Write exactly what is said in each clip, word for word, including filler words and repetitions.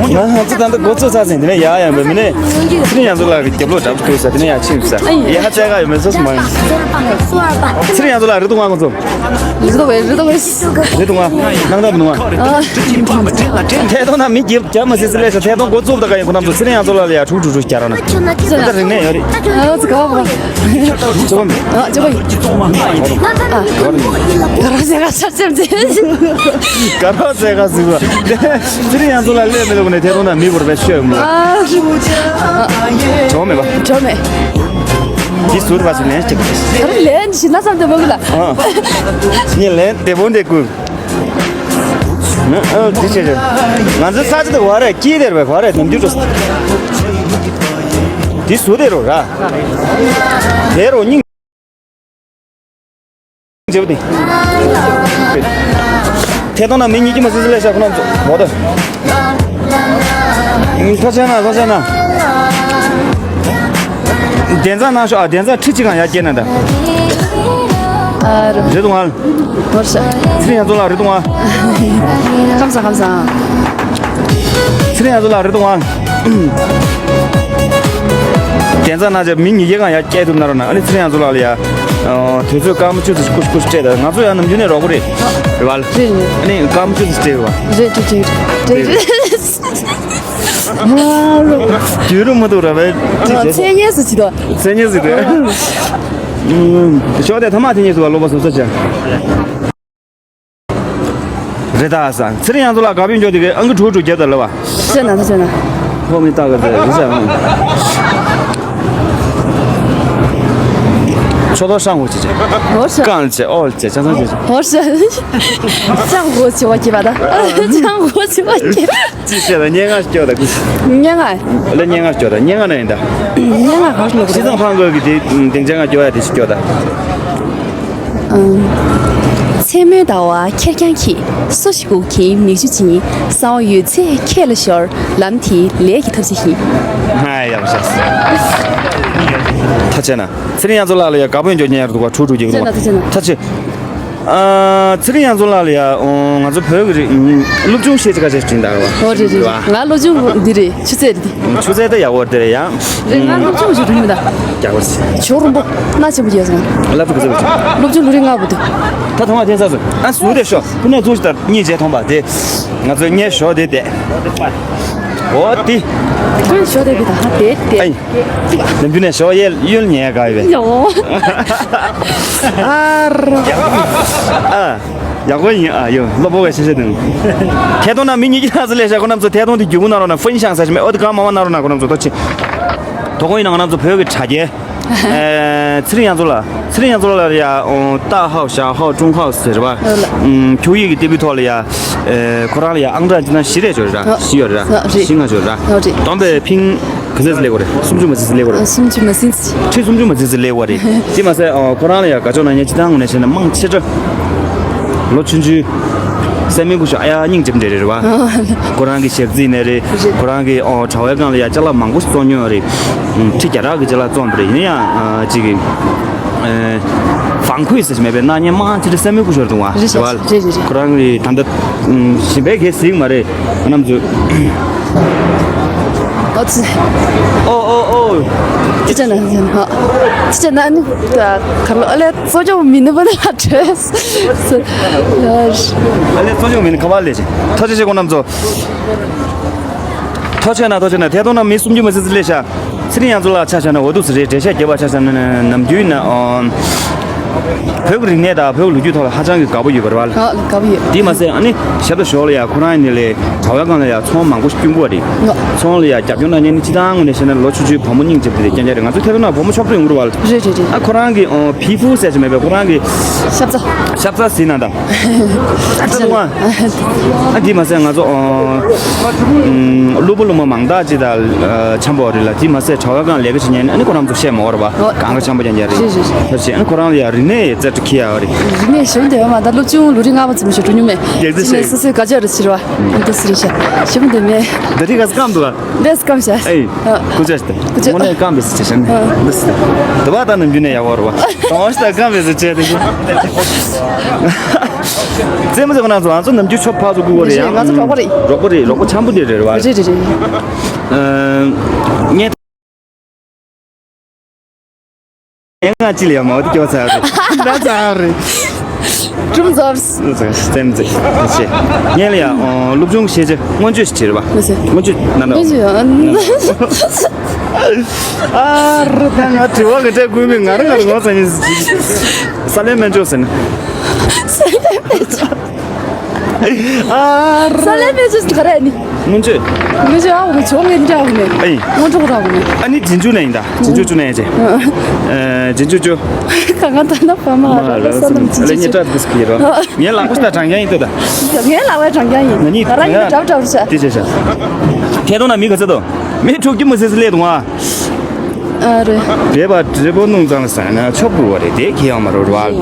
ང་ཚོ་ད་ལྟ་འགོ་ཚུགས་ཚར་ཟིན། དེ་ནས་ཡར་ཡང་མི་ནས་ཚེ་རིང་ཡང་ཚོ་ལགས་ཀྱི་རྒྱབ་ལོགས་འགྲམ་དུ་ས་དེ་ནས་ཡར་ཕྱིན་ས་ཡ་ཧ་ཅག་ག་ཡོད་མེད་སོ་སོ་མང་། ཚེ་རིང་ཡང་ཚོ་ལགས་རེད་འདུག་ང་ཁོང་ཚོ། རི་དྭགས་རི་དྭགས། རི་དྭགས་ང་སྣང་དག་མི་འདུག་ང་། ཐད་གཏོང་ན་མི་རྒྱབ་རྒྱབ་མ་སྲིད་སྲིད་ལས་ཤ་ཐད་གཏོང་འགོ་བཙུགས་ད་ག་ཡིན་ཁོ་རྣམ་ཚོ་ཚེ་རིང་ཡང་ཚོ་ལ་ལ་ཡ་དྲུག་དྲུག་དྲུག་རྒྱ་ར་ན་ད་རིང་ནས་ཡོད་རེད། ཨ་ཙི་ག་བ། ཅོ་བ་མི། ཨ་ཅོ་བ་ཡིན། ཨ་ག་ར་ཟེ་ག་ཆབ་ཆབ་ཟེ། ག་ར་ཟེ་ག་ཟེ་བ། ཚེ་རིང་ཡང་ཚོ་ལ་ལས་མི་འདུག་ནས་ཐད་གཏོང་ན་མི་བོར་བའི་ཤོད་མོ། ཨ་ཅོ་བ་མེད་པ། ཅོ་མེད། འདི་ཟུར་བ་ཞིག་ལན་ཅིག་ཨ་ལན་ཞིག་ན་བསམ་དུ་མོ་གི་ལ། ཨ། ངས་ལན་དེ་བོ་འདེ་ཀུ། ཨ་འདི་ཆེ་ཆེ། ང་ཚོ་ས་ཆ་དེ་བ་རེད་སྐྱིད་དེར་བས་བ་རེད་ནམ་རྒྱུན་འགྲོ། འདི་ཟུར་དེ་རོ་ར། དེ་རོ་སྙིང་རྗེ་པོ་དེ། ཐད་གཏོང་ན་མི་གཉིས་ཀྱི་མ་སྲིད་ལས་ཤ་ཁོ་ན་བོ་དོ། ཐོ་ཆེ་ན་ཐོ་ཆེ་ན། བདེན་རྫ་ནང་ཤོག་ཨ་བདེན་རྫ་ཁྲི་གཅིག་གང་ཡར་སྐྱེལ་ན་ད། ཨ་རོ། རེད་འདུག་ང་། ཧོར་ཤ། ཚེ་རིང་ཡང་ཚོ་ལ་རེད་འདུག་ང་། ཁམས་བཟང་ཁམས་བཟང་། ཚེ་རིང་ཡང་ཚོ་ལ་རེད་འདུག་ང་། བདེན་རྫ་ནང་ཆ་མི་ཉིས་བརྒྱ་གང་ཡར་སྐྱེལ་ཐུབ་ན་རོགས་གནང་ཨ་ནི་ཚེ་རིང་ཡང་ཚོ་ལ་ལ་ཡ། དུས་ཚོད་སྐར་མ་བཅུ་ཙམ་ཞིག་ཀུ་ཤུ་ཀུ་ཤུ་སྤྲད་ད་ང་ཚོ་ཡང་ནམ་རྒྱུན་ནས་རོགས་པ་རེད། རེད་བ་ལ། རེད་རེད། ཨ་ནི་སྐར་མ་བཅུ་ཙམ་སྤྲད་རེད་བ། རེད་རེད་རེད་རེད། རྒྱུན་རུ་མ་ཐུག་ར་བས། མཚན་སྙན་སུ་ཅི་དོ། མཚན་སྙན་སུ་དོ། ཞོགས་དེ་ཐ་མག་དེ་ཉིད་སུ་བ་ལོ་པ་སོ་སོ་ཅག་རེད་ད་ས། ཚེ་རིང་ཡང་ཚོ་ལ་དགའ་པོ་འཇོག་དེ་གའི་ཨང་ཀི་དྲུག་དྲུག་བརྒྱབ་ད་ལ་བ། ཤེས་ན་ད་ཤེས་ན། ཧོ་མི་ལྟ་ག་ཚེ་རེད་ས། ཆོ་ཐོ་ཧྲང་ཧོ་ཅི་ཅི། ཧོ་ཧྲ། ཀང་ཅི་ཨོལ་ཅི་ཅང་ཚང་ཅི་ཅི། ཧོ་ཧྲ། ཅང་ཧོ་ཅི་བ་ཅི་བ་ད། ཅང་ཧོ་ཅི་བ་ཅི། ཅི་བྱས་ད་སྙན་ངག་སྐྱོ་ད་ཀུ། སྙན་ངག་ལ་སྙན་ངག་སྐྱོ་ད་སྙན་ངག་ན་ཡིན་ད། སྙན་ངག་ག་ལ་ཤི་ཙང་ཕང་གོ་གི་དེ་དེང་ཅང་ངག་སྐྱོ་ཡ་དེ་ཤི་སྐྱོ་ད། མཚན་མོའི་ཟླ་བ་ཁེར་རྐྱང་གིས། སོ་ཞིག་འུག་གི་མིག་ཆུ་འབྱིན། གསང་བ་ཡོད་ཚད་ཁྱེད་ལ་ཤོར། ལམ་དེའི་ལས་ཀྱི་ཐབས་ཤེས་ཤིག་ཧ་ཡག་ཤག་ཐ་ཆད་ན་ཚེ་རིང་ཡང་ཚོ་ལགས་ལ་ཡ་དགའ་པོ་ཡོད་འཇོག་ཉན་ཡར་འདུག་བ་ཁྲུ་ཁྲུ་རྒྱག་འདུག་བ་ཐ་ཆད། ཨ་ཚེ་རིང་ཡང་ཚོ་ལགས་ལ་ཡ་ང་ཚོ་བོད་ཀྱི་རིག་སློབ་སྦྱོང་ཤེས་ཅི་ག་ཅེས་བྲིས་འདུག་བ། ཨོ་རེད་རེད་རེད། ང་སློབ་སྦྱོང་འདི་རེད་ཆུ་ཚད་རེད་འདི། ཆུ་ཚད་ད་ཡག་པོ་དེ་རེད་ཡ། རེད་ང་སློབ་སྦྱོང་ཞུ་རུ་མི་ད། རྒྱག་པར་ཟེར། ཇོ་རུམ་པོ། སྣ་ཆེན་པོ་རྒྱག་སོང་། སློབ་ཕྲུག་གི་ཚེ་བ་ཆེ། སློབ་སྦྱོང་ལོ་རིམ་ལྔ་པོ་དེ། ད་ཐོག་མ་འཐེན་ས་སུ། ཨ་སུ་དེ་ཤོ། ཁུ་ནས་ཚུར་ལྟར་གཉིས་རྗེས་མཐོང་པ་དེ། ང་ཚོའི་ངའི་ཞོ་དེ་དེ། འོ་དེ། ཁུ་ནས་ཞོ་དེ་དེ་ད་དེ་དེ། ཨ་ཡིན། ནམ་རྒྱུན་ནས་ཞོ་གཡས་གཡོན་ཉལ་ག་ཡི་བས། ཡོ། ཨ་ར། ཨ། ཡག་པོ་ཡིན་ཨ་ཡོ་སློབ་པོ་བས་ཤེས་ཤེས་དང་། ཐད་གཏོང་ན་མི་གཉིས་ཀྱི་ལྷ་ས་ལས་ཤ་ཁོ་རྣམ་ཚོ་ཐད་གཏོང་དེ་རྒྱུད་གུ་ན་རོ་ན་ཧྥིན་ཤང་ས་ཞིག་མེད་ཨོ་དེ་གང་མ་མ་ན་རོ་ན་ཁོ་རྣམ་ཚོ་ཐོ་ཆེ། དོ་དགོང་ཡིན་ན་ང་རྣམ་ཚོ་བོད་ཀྱི་དྲ་རྒྱའི། ཚེ་རིང་ཡང་ཚོ་ལ། ཚེ་རིང་ཡང་ཚོ་ལ་ཡ། ཏ་ཧའོ་ཞའོ་ཧའོ་ཀྲུང་ཧའོ་ཟེར་བ། ཁྱོ་ཡིག་གི་ཏི་བི་ཐོག་ལ་ཡ། ཁོ་རང་ལ་ཡ་ཨང་གྲངས་ཅི་ན་བཞི་རེ་ཅོ་ར། བཞི་ཡོད་ར། བཞི་ལྔ་ཅོ་ར། སྟོན་པའི་ཕིང་ག་ཚད་ལེགས་པ་རེད། སུམ་ཅུ་མ་ཚིག་ལེགས་པ་རེད། སུམ་ཅུ་མ་ཚིག་ཁྲི་སུམ་ཅུ་མ་ཚིག་ལེགས་པ་རེད། དེ་མ་ཟད་ཁོ་རང་ལ་ཡ་དགའ་ཕྱོགས་ན་ཉེ་ཅི་ཐང་ངོ་ནས་བྱས་ན་མང་ཆེ་དྲགས། ལོ་ཆུང་ཆུང་། སེམས་མི་ཁུ་ཤོ་ཨ་ཡ་སྙིང་རྗེ་པོ་འདྲ་རེད་བ། ཁོ་རང་གི་ཞག་རྩིས་ནས་རེད། ཁོ་རང་གི་ཨོ་གྲྭ་བའི་སྒང་ལ་ཡ་ཅ་ལག་མང་པོ་ཞིག་བཙོང་མྱོང་རེད། ཁྲི་བརྒྱ་ཕྲག་གི་ཅ་ལག་བཙོང་པ་རེད་ཡིན་ཡང་ཅིག་གི། ཕང་ཁུས་ཟེར་མེད་པའི་སྣ་ཉེན་མང་ཆེ་རེད་སེམས་མི་ཁུ་ཤོ་རེད་འདུག་བ་རེད་བ། རེད་རེད་རེད། ཁོ་རང་གི་ད་ལྟ་ཞིམ་པའི་གེ་ཟིག་མ་རེད་ང་རྣམ་ཚོས། ཨོ་ཙི། ཨོ་ཨོ་ཨོ། ཅི་ཅི་ན་ཅི་ན་ཅི་ཅི་ན་ནི་ག་ལ་ཨ་ལས་གཙོ་སྐྱོང་མི་ནུས་པ་ལ་བྲེལ། ཨ་ལས་གཙོ་སྐྱོང་མི་ནུས་ཁ་བ་ལས་ཅི། ཐོ་ཅི་ཅི་ཁོང་རྣམ་ཚོ། ཐོ་ཆེ་ན་ཐོ་ཆེ་ན་ཐད་གཏོང་ན་མི་སུམ་ཅུ་མ་ཟིན་ཟིན་ལས་ཤ། ཚེ་རིང་ཡང་ཚོ་ལ་ཆ་བཞག་ན་འོ་འདུག་ཟེར་རེད་འགྲེལ་བཤད་རྒྱབ་པ་ཆ་བཞག་ན་ནམ་རྒྱུན་ན། བོད་ཀྱི་རིག་གནས་དང་བོད་ཀྱི་ལོ་རྒྱུས་ཐོག་ལ་ཧ་ཅང་གི་དགའ་པོ་ཡོད་པ་རེད་བ། ཨ་དགའ་པོ་ཡོད། དེ་མ་ཟད་ཨ་ནི་ཞབས་ཏོག་ཞོར་ལ་ཡ་ཁོ་རང་ཡིན་ནི་ལས་གྲྭ་བའི་སྒང་ལ་ཡ་ཚོང་མང་པོ་ཞིག་བསྐྱོན་གྱི་ཡོད་རེད། ཨ་ཚོང་ལ་ཡ་རྒྱབ་སྐྱོར་གནང་མཁན་ནི་སྤྱི་བཏང་ངོས་ནས་བཤད་ན་ལོ་ཆུང་ཆུང་བུ་མོ་སྙིང་རྗེ་པོ་དེ་རྐྱང་རྐྱང་རེད། ང་ཚོ་ཐད་གཏོང་ན་བུ་མོ་ཕྱོགས་སྟོན་ཡོང་གི་རེད་བ། རེད་རེད་རེད། ཨ་ཁོ་རང་གི་ཨོ་བི་ཧྥུ་ཟེར་གྱི་མེད་པས་ཁོ་རང་གི་ཤ་ཚ། ཤ་ཚ་ཟིན་ན་དང་། ཨ་དེ་མ་ཟད་ང་ཚོ་ཨོ་ཨམ་སློབ་བུ་སློབ་མ་མང་དག་ཅིག་དང་ཨ་འཆམ་པོ་རེད་ལ། དེ་མ་ཟད་གྲྭ་བའི་སྒང་ལས་ཀ་བྱེད་མཁན་ཨ་ནི་ཁོ་རང་ཚོ་བཤད་མ་འོར་བ། ཨོ། གང་ག་འཆམ་པོ་རྐྱང་རྐྱང་རེད། རེད་རེད་རེད། ཨ་ནི་ཁོ་རང་ལ་ཡ་ རིག་གནས་རྩེ་གྲ་འཁྱེར་ཡག་རེད། རིག་གནས་ཞུམ་དེ་མ་ད་སློབ་ཆུང་ལོ་རིམ་ལྔ་པ་ཙམ་ཞིག་འགྲོ་མྱོང་མེད། རྒྱལ་རྩེ་ཅི་ནས་ཆེ། སོ་སོའི་དགའ་ཕྱོགས་རེ་ཕྱིར་བ་འདི་སི་རེད་ཤག་ཞུམ་དེ་མེད། འདི་རིག་ག་སྐམ་འདུག་ག་འདི་སྐམ་ཤག་ཨེ། ཨ། སྐུ་ཆ་ཞིག་སྐུ་ཆ། དངོས་གནས་སྐམ་པའི་སི་ཆེ་ཤག་ནི། ཨ། འདི་སི། དེ་བ་ད་ནམ་རྒྱུན་ནས་ཡག་པོ་རེད་བ། དང་བ་ཞིག་ད་སྐམ་པའི་སི་ཆེ་དེ་ཞིག་རྩེད་མོ་རྩེ་གོ་ན་ཚོ་ང་ཚོ་ནམ་རྒྱུན་ཆོ་ཕག་ཚོ་སྐུ་གོ་རེད། ཡང་ང་ཚོ་གྲོགས་པོ་རེད། གྲོགས་པོ་རེད། གྲོགས་པོ་འཆམ་པོ་འདི་རེད་བ། རེད་རེད་རེད། ཨ། ངས། ཨེ་ང་ཅི་ལ་ཡ་མ་འོ་དེ་སྐྱོ་ཚར་རེད། ད་ཚར་རེད། ཀྲུམ་ཛོབས། སེམས་ཚེ་ཚེ། ངས་ལ་ཡ་སློབ་ཆུང་ཤེས་བྱ་སྔོན་བརྗོད་ཞིག་བྱེད་རེད་པ། མི་ཚེ། སྔོན་བརྗོད་ན་ན། སྔོན་བརྗོད། ཨ་རུ་ད་ང་དྲི་བ་ག་འདྲ་དགོས་མིན་ང་རང་ང་རང་ངོ་ཚ་ཡིན། ས་ལེ་སྨན་བཅོས་ཟེར་ན། ས་ལེ་སྨན་བཅོས། ཨ་ར། ས་ལེ་སྨན་བཅོས་ག་རེ་ནི། སྔོན་བརྗོད། སྔོན་བརྗོད་ཨ་འུ་ཆོ་ངའི་འདྲ་འུ་ནི། ཨེ། སྔོན་འགྲོ་ར་འུ་ནི། ཨ་ནི་རྗེས་འཇུག་ནས་ཡིན་ད། རྗེས་འཇུག་བཅུ་ནས་ཡིན་ཅེ། ཨ། རྗེས་འཇུག་བཅུ། གང་ག་ད་ན་བ་མ་ར་ལ་ས་ལམ་རྗེས་འཇུག་བཅུ། ངའི་ལག་པ་ད་དྲང་རྐྱང་ཡིན་ཏོ་ད། ངའི་ལག་པ་དྲང་རྐྱང་ཡིན། ང་གཉིས་ང་རང་གཉིས་འདྲ་འདྲ་བྱ། དེ་བྱས་བྱ། ཐད་གཏོང་ན་མི་ག་ཚོད་དོ། མི་དྲུག་ཅུ་མ་ཟེར་ཟེར་ལས་དུང་ཨ། ཨ་རེད། བེ་བ་དྲིལ་བུ་ནུང་ཙང་ལ་ཟ་ན་ཆོག་གི་བ་རེད། དེ་ཁྱེད་ཡང་མ་རོ་ར་བ།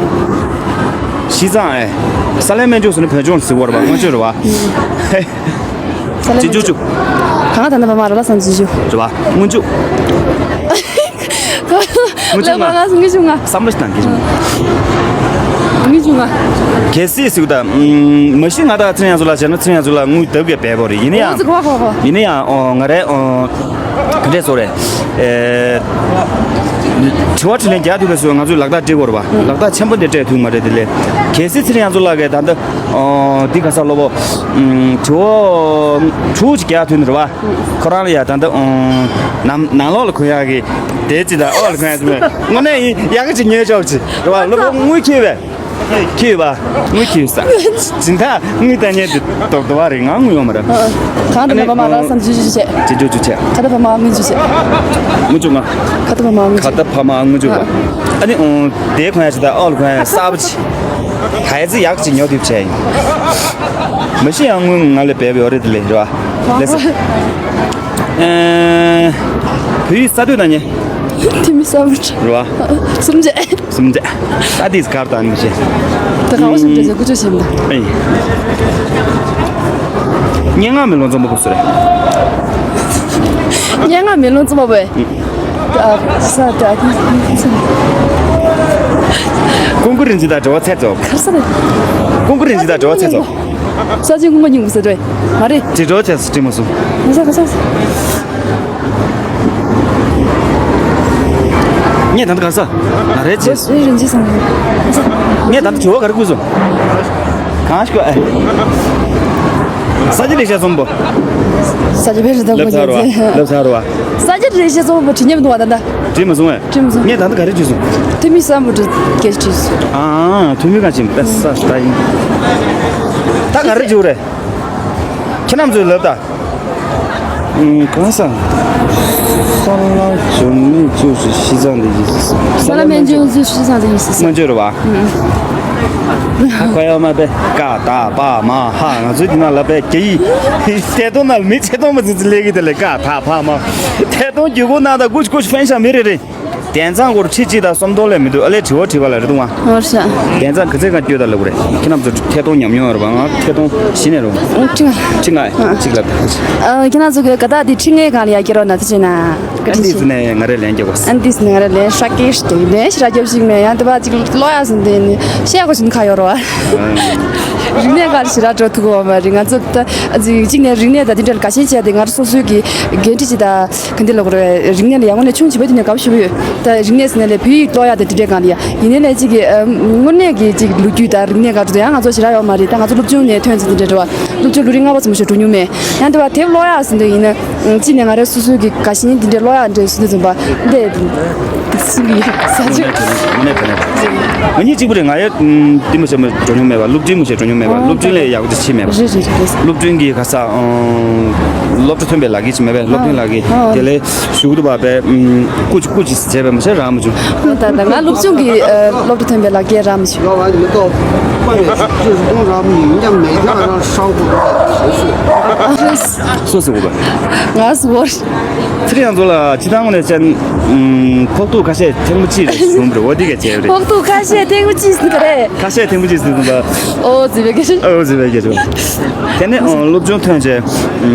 ཤི་ཙང་ཨེ། ས་ལེ་སྨན་བཅོས་སུ་ནི་བོད་ལྗོངས་ཟེར་བ་ར་བ་སྔོན་བརྗོད་ར་བ། ཧེ། ས་ལེ་སྨན་བཅོས། རྗེས་འཇུག་བཅུ། གང་ག་ད་ནི་བ་མ་ར་ལ་སང་རྗེས་འཇུག་ར་བ་སྔོན་འཇུག་སྔོན་འཇུག་ལ་མ་ལ་སང་རྗེས་འཇུག་ང་། བསམ་བློ་ཞིག་བཏང་གི་བྱུང་། སྔོན་འཇུག་ང་། གལ་སྲིད་ཟེར་བ་ད། མ་གཞི་ང་ད་ཚེ་རིང་ཚོ་ལ་བྱས་ན་ཚེ་རིང་ཚོ་ལ་དངུལ་ལྡབ་གས་བས་པོ་རེད། ཡིན་ན་ཡང་། ཨོ་ཙི་གོ་གོ་གོ། ཡིན་ན་ཡང་ཨོ་ང་རེ་ཨོ། ག་འདྲས་སོ་རེད། ཨེ། དྲི་བ་དྲིས་ལན་རྒྱག་ཐུབ་པའི་སོ་ང་ཚོས་ལག་རྟགས་སྤྲད་དགོས་རེད་པ། ལག་རྟགས་ཆེན་པོ་འདི་སྤྲད་ཐུབ་མ་རེད། དེ་ལས་གལ་སྲིད་ཚེ་རིང་ཚོ་ལ་གས་ད་ལྟ་ཨོ་འདི་ག་ས་སློབ་པོ་དྲི་བ་དྲུག་ཅིག་རྒྱག་ཐུབ་ནི་རེད་པ། ཁོ་རང་ལ་ཡ་ད་ལྟ་ནང་ནང་ལོགས་ལ་གོན་ཡག་གི་དེ་ཅི་ད་ཨོ་ལ་གོན་ཡག་ཅི་མེད། དངོས་གནས་ཡིན་ཡག་གི་ཅིག་ཉོས་ཆོག་ཅིག་རེད་པ། སློབ་པོ་དངུལ་ཁྱེར་བས། ཁྱེར་ཡོད་པ། དངུལ་ཁྱེར་ཡོད་ས། སྦྱིན་བདག་དངུལ་ལྟ་མཁན་དེ་རྡོག་རྡོག་པ་རེད། ང་དངུལ་ཡོད་མ་རེད། གང་དེ་ན་བ་མ་ར་སང་རྗེས་འཇུག་བཅུ་བྱས། རྗེས་འཇུག་བཅུ་བྱས། ཁ་ད་བ་མ་སྔོན་འཇུག་བྱས། དངུལ་བཅུ་ང་། ཁ་ད་བ་མ་སྔོན་ཁ་འཇུག་ད་བ་མ་སྔོན་འཇུག་པ། ཨ་ནི་ཨོ་དེ་གོན་ཡག་ཅིག་ད་ཨོ་ལ་གོན་ཡག་གསར་པ་ཅིག་ཧའི་ཙི་ཡག་ཅིག་ཉོ་ཐུབ་བྱས་ཡིན། མ་གཞི་ཡང་དངུལ་ང་ལ་བས་པ་ཡོད་རེད། དེ་ལས་རེད་པ། ལགས་སོ། ཨེ། བོད་ཡིག་གསར་གཏོད་གནང་མཁན། དེ་མི་གསར་པ་ཅིག་རེད་པ། སུམ་བརྒྱ། སུམ་བརྒྱ། ད་དེས་གར་དང་མི་བྱེད། ད་ག་བ་སུམ་བརྒྱ་ཟེར་ཀུ་ཅོ་བྱེད་མི་འདུག་ཨེ། སྙན་ངག་མེ་ལོང་རྩོམ་པ་པོ་སུ་རེད། སྙན་ངག་མེ་ལོང་རྩོམ་པ་པོ་ཨེ། ཨ་ས་ད་ཀུན་མཁྱེན་རིག་འཛིན་དང་འབྲེལ་བ་ཚད་ཚོགས། གར་ས་རེད། ཀུན་མཁྱེན་རིག་འཛིན་དང་འབྲེལ་བ་ཚད་ཚོགས། ས་ཆེན་ཀུན་མཁྱེན་སྙིང་པོ་ཟེར་བ་མ་རེད། དྲིལ་སྒྲོག་བྱས་སུ་དྲིལ་མ་སོང་། ང་ས་ག་ས། ངས་ད་ལྟ་ག་ས། ང་རེད་ཅེས། རེད་རེད་ཅེས་སོང་། ངས་ད་ལྟ་དྲི་བ་ག་རེ་བཀོད་སོང་། གང་ཞིག་ཨེ། ས་སྐྱ་ལེགས་བཤད་རྩོམ་པོ། ས་སྐྱ་བེ་རི་དང་ལབ་ཚར་བ། ལབ་ཚར་བ། ས་སྐྱ་ལེགས་བཤད་རྩོམ་པོ་བྲིས་མཉམ་འདུག་བ་ད་ལྟ། བྲིས་མ་སོང་ངས། བྲིས་མ་སོང་། ངས་ད་ལྟ་ག་རེ་བྲིས་སོང་། ཐུ་མི་སམ་བྷོ་ཊ་སྐད་ཆ་བྲིས་སོང་། ཨ་ཨ་ཐུ་མི་ག་ཅིམ་པེ་ས་ས་ཡིན། ད་ག་རེ་བྲིས་རེད། ཁྱེད་རྣམ་ཚོས་ལབ་ད། ཨུམ་གང་ས། ས་ལ་འཇོན་ནི་ཅུ་ཞི་ཤི་ཙང་དེ་ཡིན་སི། ས་ལ་མེན་ཅུ་ཞི་ཤི་ཙང་དེ་ཡིན་སི། སྨན་བཅོས་རེད་བ། ཧ་ཁོ་ཡ་མ་པེ་ཀ་ད་པ་མ་ཧ། ང་ཚོའི་དེ་ན་ལབ་པའི་རྒྱ་ཡིག་ཐད་གཏོང་ན་མི་ཆེ་གཏོང་མ་ཚིག་ཚིག་ལས་ཀྱི་དེ་ལས་ཀ་ད་པ་མ། ཐད་གཏོང་རྒྱུ་གོ་ན་ད་ཀུཆ་ཀུཆ་ཕན་ཤ་མི་རེ་རེ། དན་ཚང་སྐོར་ཁྲི་གཅིག་དང་སུམ་སྟོང་ལས་མི་འདུག་ཨ་ལས་དྲི་བ་དྲི་ག་ལ་རེ་དུང་བ། ཨོ་ཤ། དན་ཚང་ག་ཚད་ག་སྐྱོད་ད་ལབ་རེད། ཁྱེད་རྣམ་ཚོ་ཐད་གཏོང་ཉམས་མྱོང་ཡོད་རེད་པ། ང་ཐད་གཏོང་གཞི་ནས་རུང་། ཁྲི་ང་། ཁྲི་ང་ཨ། གཅིག་ལབ། ཨ་ཁྱེད་རྣམ་ཚོ་གི་དགའ་རྟགས་དེ་ཁྲི་ལྔའི་སྒང་ལ་ཡ་སྐྱེལ་རོགས་གནང་ཐུགས་རྗེ་གནང་། ཨ་འདི་ཟིན་ནས་ང་རེ་ལན་རྒྱག་གོ། ཨ་འདི་ཟིན་ནས་ང་རེ་ལན་ཧྲ་ཀེ་ཤ་རྒྱག་ལན་ཞིག་ར་རྒྱབ་ཞིག་མེད་ཡང་དེ་བ་ཅིག་ལོ་ཡ་ཟིན་དེ་ནི་ཤེས་གོ་ཞིག་ཁ་ཡོད་རོ། རིག་གནས་སྒང་ཞིག་ར་འགྲོ་ཐུག་གོ་མ་རེད། ང་ཚོ་ད་ཅིག་ཅིག་ནས་རིག་གནས་ད་དེ་འདྲ་ལ་དགའ་ཞེན་བྱས་ཏེ་ང་ར་སོ་སོའི་གི་འགན་འཁྲི་ཅིག་ད། ག་འདི་ལབ་དགོས་རེད། རིག་གནས་ལ་ཡང་དངོས་གནས་ཆུང་བྱིས་པ་དེ་ནས་དགའ་པོ་ཞེ་པོ་ཡོད། ད་རིག་གནས་ཟེར་ནས་ལས་བོད་ཡིག་ཀློག་ཡག་དེ་དེ་འདྲའི་སྒང་ལ་ཡ། ཡིན་ནའི་ལས་གཅིག་གི་ཨམ་དངོས་གནས་ཀྱི་གཅིག་ལོ་རྒྱུས་དང་རིག་གནས་སྒང་དུ་ཡང་ང་ཚོ་ཞེ་དྲག་ཡོད་མ་རེད། ད་ང་ཚོ་སློབ་ཆུང་ནས་ཐོན་ཚེ་དེ་འདྲའི་འགྲོ་བ། སློབ་ཆུང་ལོ་རིམ་ལྔ་པ་ཙམ་ཞིག་འགྲོ་མྱོང་མེད། ཡང་དེ་བ་དེབ་ཀློག་ཡག་ཟེར་འདོད་ཡིན་ན་གཅིག་ནས་ང་རའི་སོ་སོའི་གི་དགའ་ཞེན་དེ་འདྲའི་ཀློག་ཡག་འདྲ་ཟེར་འདོད་ཙམ་པ་འདི་སུ་གི་ས་ཆ། དངོས་གནས་དྲང་གནས་དངོས་གནས་དྲང་གནས། ང་གཉིས་གཅིག་པུ་རེད། ང་ཡ་ཏི་མ་ཤ་མ་འགྲོ་མྱོང་མེད་པ། སློབ་ཁྲིད་མ་ཤ་འགྲོ་མྱོང་། མེད་པ། སློབ་སྦྱོང་ལས་ཡག་པོ་ཅིག་བྱས་མེད་པ། རེད་རེད་རེད། སློབ་སྦྱོང་གི་ག་ས་ཨང་། སློབ་གྲྭ་ཐོན་པའི་ལག་གི་ཅིག་མེད་པས། སློབ་སྦྱོང་ལག་གི་ཨ་དེ་ལས་ཞུགས་འདུག་པ་པས། ཀུ་ཅི་ཀུ་ཅི་བྱས་པས་མ་ཤེས་རང་མ་བྱུང་། ད་ད་ང་སློབ་སྦྱོང་གི་སློབ་གྲྭ་ཐོན་པའི་ལག་གི་རང་མ་བྱུང་། སོ་སོ་གོ་པ། ང་སུ་བོར། ཚེ་རིང་ཚོ་ལ་ཅི་ཐང་ནས་ཅན། ཕོག་ཐུག་ཁ་ཤས་ཐེངས་མ་གཅིག་རེད་བྱུང་བ་རེད། འོ་དེ་ག་བྱས་པ་རེད། ཕོག་ཐུག་ཁ་ཤས་ཐེངས་མ་གཅིག་ཟིན་པ་རེད། ཁ་ཤས་ཐེངས་མ་གཅིག་ཟིན་པ། ཨོ་ཟིན་པའི་སྐད་ཆ། ཨོ་ཟིན་པའི་སྐད་ཆ། དེ་ནས་ཨོ་སློབ་སྦྱོང་ཐོན་རྗེས། ཨམ།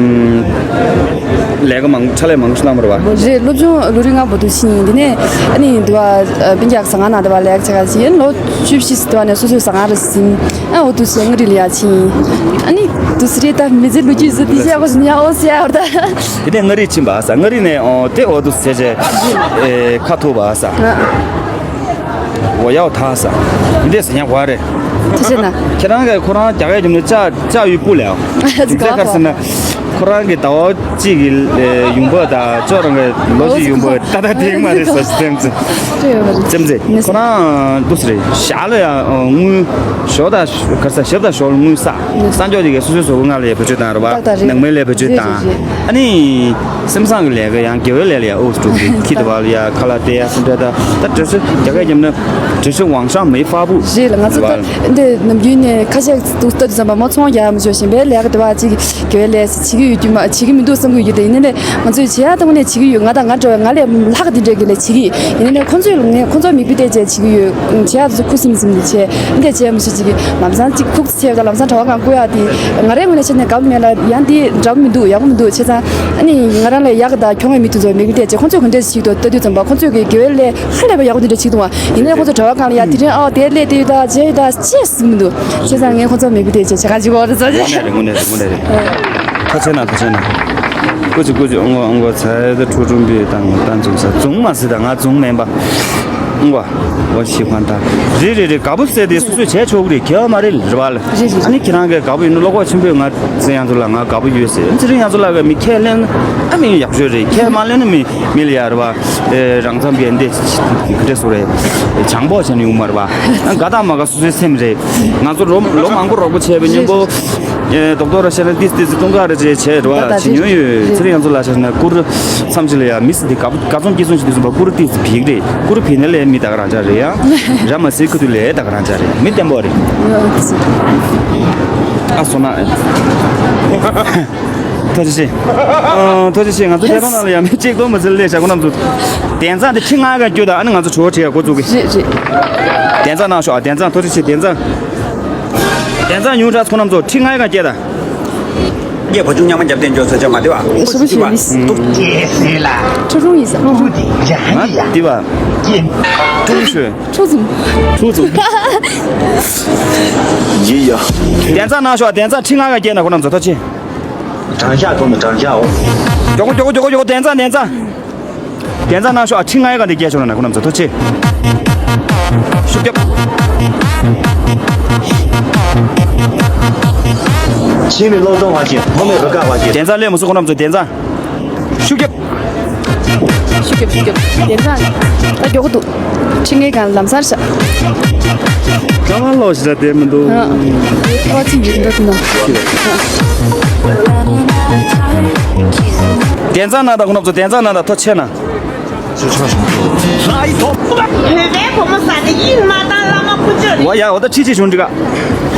ལས་ཀ་མང་ཕྱག་ལས་མང་པོ་ཞིག་གནང་བ་རེད་བ། རེད། སློབ་སྦྱོང་ལོ་རིམ་ལྔ་པོ་དུ་ཕྱིན། དེ་ནས་ཨ་ནི་འདུག་བ། སྤུན་ཀྱག་ཟ་ཁང་ནང་འདུག་བ་ལས་ཀ་བྱེད་ག་ཕྱིན། ལོ་བཅུ་བཞི་ཙམ་འདུག་བ་ནས་སོ་སོའི་ཟ་ཁང་རུ་ཕྱིན། ཨ་འོ་དུ་བྱས་མངའ་རིས་ལ་ཡར་ཕྱིན། ཨ་ནི་དུ་སི་རེད། ད་མི་ཚེ་ལོ་རྒྱུས་སུ་དེ་བཤད་དགོས་ཟིན་ཡ། ཨོ་ཟེར་ཡ་བར་ད། དེ་ནས་མངའ་རིས་ཕྱིན་པ་ས། མངའ་རིས་ནས་ཨོ་དེ་འོ་དུ་ཟེར་བྱས། ཨེ་ཁ་ཐུག་པ་ས། འོ་ཡའོ་ཐ་ས། འདི་འདྲས་ཟེར་ཉག་བ་རེད། ཐུགས་རྗེ་གནང་། ཁྱེད་རང་གིས་ཁོ་རང་རྒྱ་སྐད་རྒྱབ་ནས་ལྕགས་ལྕགས་ཡུལ་སྤུ་ལས་ཨ། ཅི་ག་ཁར་ཟེར་ན། ཁོ་རང་གི་ཟླ་བ་གཅིག་གི་ཡུང་བ་དང་ཅོག་རང་གི་ལོ་གཅིག་ཡུང་བ་ཏག་ཏག་དེང་མ་རེད་ཟེར་སེམས་ཙི། སེམས་ཙི་ཁོ་རང་འདུག་ཟེར་རེད། ཞག་ལ་ཡང་དངུལ་ཞོགས་དང་གར་ས་ཞབས་དང་ཞོགས་ལ་དངུལ་བསགས། གསང་སྤྱོད་དེ་གའི་སོ་སོའི་བཟོ་བོ་ང་ལ་ཡ་བེད་སྤྱོད་བཏང་རེད་བ། ཏག་ཏག་རེད། ནང་མི་ལ་བེད་སྤྱོད་བཏང་། རེད་རེད་རེད། ཨ་ནི། སེམས་བཟང་གི་ལས་ཀ་ཡང་དགེ་བའི་ལས་ལ་ཡང་ཨུ་ཙི་ཀྲུག་ཀྲུག་ཁྱི་དེ་བ་ལ་ཡ་ཁ་ལག་སྟེར་ཡ་སེམས་ཁྲལ་ད་ད་འདྲ་ཚོད་རྒྱ་སྐད་རྒྱབ་ན་འདྲ་ཚོད་ཝང་ཧྲང་མེ་ཧྥ་པུ། རེད་ལ། ང་ཚོ་ད་འདི་ནམ་རྒྱུན་ནས་ཁ་ཤས་འདུག་ལྟ་དུས་ཙམ་པ་མོ་ཚོང་རྒྱག་མི་ཆོག་གཞན་པའི་ལས་ཀ་དེ་བ་ཅིག་དགེ་བའི་ལས་བྱེད་ཀྱི་ཡོད་རྒྱུ་མ་བྱེད་ཀྱི་མི་འདུག་བསམ་གྱི་ཡོད་དེ། ཡིན་ནའི་ང་ཚོས་བྱེད་ཡ་ད་དངོས་གནས་བྱེད་ཀྱི་ཡོད། ང་དང་ང་འདྲ་བའི་ང་ལས་ལྷག་དེ་འདྲས་ཀྱི་ལས་བྱེད་ཀྱི་ཡིན། ཡིན་ནའི་ཁོང་ཚོས་ངས་ཁོང་ཚོ་མིག་དཔེ་བལྟས་བྱས་བྱེད་ཀྱི་ཡོད། བྱེད་ཡ་དེ་ཚོ་ཁུ་སིམ་སིམ་དེ་བྱས་འདི་བྱས་མི་ཤེས་ཅིག་གི་ལམ་སང་ཅིག་ཁུག་ཆེ་བ་དང་ལམ་སང་གྲྭ་པ་གང་བསྐུར་ཡག་དེ་ང་རའི་ངོས་ནས་བཤད་ན་དགའ་པོ་མེད་ལ། ཡང་དེ་འདྲ་པོ་མི་འདུག་ཡག་པོ་མི་འདུག་བྱས་ཙང་ཨ་ནི་ང་རང་ལས་ཡག་གི་ད་ཁྱོང་བའི་མི་དེ་ཚོ་མིག་དཔེ་བལྟས་བྱས་ཁོང་ཚོས་ག་འདྲས་ཞིག་ཏུ་ལྟ་དུས་ཙམ་པ་ཁོང་ཚོས་ཀྱི་དགེ་བའི་ལས་ཧ་ལས་པ་ཡག་པོ་དེ་འདྲ་ཞིག་འདུག་བ། ཡིན་ནའི་ཁོང་ཚོ་གྲྭ་པ་གང་ལ་ཡ་དེ་རིང་ཨ་དེ་ལས་དེ་ཡོད་ད་བྱས་ཡོད་ད་ཅེས་ཟེར་མི་འདུག་བྱས་ཙང་ངས་ཁོང་ཚོ་མིག་དཔེ་བལྟས་བྱས་བྱ་ག་ཅིག་གོ་རེད་ཟེར་བྱས། དངོས་གནས་རེད། དངོས་གནས་རེད། དངོས་གནས་རེད། ཐུགས་རྗེ་གནང་། ཐུགས་རྗེ་གནང་། སྐུ་མཁྱེན། སྐུ་མཁྱེན། ཨོང་གོ་ཨོང་གོ་ཚ་ཡ་ད་ཁྲུ་ཁྲུ་བི་དང་ད་འཛུམ་ས་འཛུམ་མ་སི་ད་ང་འཛུམ་མེན་པ། ཨང་བ། འོ་ཤི་ཁང་ད། རེད་རེད་རེད། དགའ་པོ་ཟེར་དེ་སོ་སོས་བྱས་ཆོག་གི་རེད། ཁྱེད་མ་རེད་རེད་བ་ལ། རེད་རེད། ཨ་ནི་ཁྱེད་རང་གི་དགའ་པོ་ཡིན་ན་བློ་ཁོག་ཆེན་པོས་ང་ཚེ་རིང་ཚོ་ལ་ང་དགའ་པོ་ཡོད་ཟེར། ཚེ་རིང་ཚོ་ལ་གི་མི་ཁས་ལེན་ན་ཨ་མི་ཡག་ཤོས་རེད། ཁས་མ་ལེན་ན་མི་མི་ལ་ཡ་རེད་བ། ཨེ་རང་འཚམ་གི་འདི་འདྲས་སུ་རེད། བྱང་པོ་བྱས་ནས་ཡོང་མ་རེད་བ། ཨ་དགའ་དང་མ་དགའ་སོ་སོའི་སེམས་རེད། ང་ཚོ་ལོ་ལོ་མང་པོ་རོགས་པ་བྱས་པའི་མཉམ་པོ། ཨེ་རྡོག་རྡོག་ར་བཤད་ན་ཏིས་ཏིས་ཏུང་ཀ་ར་ཅེ་བྱས་རེད་བ། ད་ད་བྱེད་མྱོང་ཡོད། ཚེ་རིང་ཚོ་ལ་བཤད་ན་ཀུ་རུ་མཚམས་ཅིག་ལ་ཡ་མི་སི་དེ་དགའ་པོ་དགའ་ཚོམ་སྐྱེ་ཚོམ་ཞིག་དུས་སུ་བ་ཀུ་རུ་ཏིས་བིག་རེད། ཀུ་རུ་བི་ནེ་ལས་མི་ད་ག་རང་ཅག་རེད་ཡ། ར་མ་སི་ཁུ་དུ་ལས་ད་ག་རང་ཅག་རེད། མི་བརྟན་པོ་རེད། ཨ་སོ་ན། ཐུགས་རྗེ་ཆེ། ཨ་ཐུགས་རྗེ་ཆེ། ང་ཚོ་ཐེ་ཀོན་ཌོ་ལ་ཡ་མི་གཅིག་ཏུ་མི་ཚེ་ལས་བྱ་ཁོ་རྣམ་ཚོ། གདན་ས་དེ་ཁྲི་ལྔ་ག་སྐྱོད་ད་ཨ་ནི་ང་ཚོ་གྲོས་བྲིས་འགོ་བཙུགས་གི། རེད་རེད། གདན་ས་གནང་ཤོག་ཨ་གདན་ས་ཐུགས་རྗེ་ཆེ། གདན་ས། གདན་ས་ཉུང་དྲགས་ཁོ་རྣམ་ཚོ་ཁྲི་ལྔ་ག་སྐྱེད་ད། ངས་བ་ཕྱུགས་རྙིང་མ་རྒྱབ་རྟེན་འཇོག་ས་ཆ་མ་བདེ་བ། ཨེ་ཤི་བ་ཤི་མི་སི། ཁྲོ་རུང་ཡིན་ས། ང་བདེ་བ། ཁྲོ་རུང་ཤོད། ཁྲོ་ཚུམ། ཁྲོ་ཚུམ། ཡི་ཡ། གདན་ས་གནང་ཤོག་གདན་ས་ཁྲི་ལྔ་ག་སྐྱེད་ན་ཁོ་རྣམ་ཚོ་ཐོ་ཆེ། དྲང་བཞག་ཐོག་ནས་དྲང་བཞག་འོ། མགྱོགས་པོ་མགྱོགས་པོ་མགྱོགས་པོ་མགྱོགས་པོ། གདན་ས་གདན་ས། གདན་ས་གནང་ཤོག་ཨ་ཁྲི་ལྔ་ཡ་ག་འདི་རྒྱས་ཤོར་ན་ཁོ་རྣམ་ཚོ་ཐུགས་རྗེ་ཆེ། ཤུགས་རྒྱབ། ཤིང་ནི་བློ་གཏོང་བ་ཞིག་མོ་མེད་རུ་ཀ་བ་ཞིག་གདན་ས་སླེབས་མ་སོང་ཁོ་རྣམ་ཚོ་གདན་ས། ཤུགས་རྒྱབ། ཤུགས་རྒྱབ་ཤུགས་རྒྱབ། གདན་ས་ད་མགྱོགས་པོ་འདུག་ཁྲི་ལྔའི་སྒང་ལམ་སང་ཤག་ད་ང་ལོག་ཤི་ད་བསྡད་མི་འདུག་ཨ་ཨ་ཅི་ཡིན་འདུག་ན། གདན་ས་གནང་དང་ཁོ་རྣམ་ཚོ་གདན་ས་གནང་དང་ཐུགས་རྗེ་ཆེ་གནང་། བོད་པའི་བུ་མོ་ས་དེ་ཡིན་མ་བཏང་བླ་མ་ཀུན་སྤྱོད་རེད། འོ་ཡ་འོ་ད་ཁྲི་ཆེ་བྱུང་འགྲིག་ག་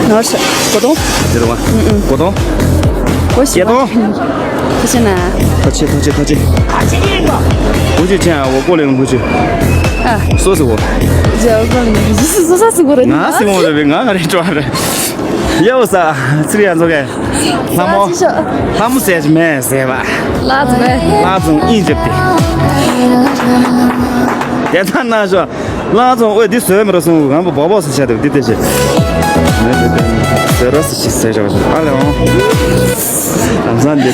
ང་ས་གོ་དོང་། དེ་རུ་བ། ཨུ་ཨུ། གོ་དོང་། གོ་ཤེས་བརྒྱད་དོང་། ཐུགས་རྗེ་ཆེ་ན། ཐུགས་རྗེ་ཐུགས་རྗེ་ཐུགས་རྗེ། གོ་ཅི་ཆེ་ཨ་འོ་ཀོ་ལེ་ང་གོ་ཅི། ཨ། སོ་སོ་གོ། ཇའོ་ཀོ་ལེ་ང་གོ་ཅི་སོ་སོ་སོ་གོ་རེད། ང་སི་མོ་རེད་པས་ང་ག་རེ་ཅོ་རེད། ཡའོ་ས་ཚིར་ཡ་ཚོ་གས། ལྷ་མོ། ལྷ་མོ་ཟེར་གྱི་མེད་ཟེར་བ། ལྷ་རྫོང་ཨིན་ཇིབ་ཏི། དེ་ལྟར་ན་ཤོ། ལྷ་རྫོང་ཨོ་འདི་བཟོས་མི་རོ་སོང་ང་བོ་བོ་སི་བྱ་དུ་འདི་ལྟ་ཞེས། བཟོས་རོ་སི་ཞིག་ཟེར་བྱ་བ་ཞིག་ཨ་ལེ་འོང་། ལམ་སང་འདི།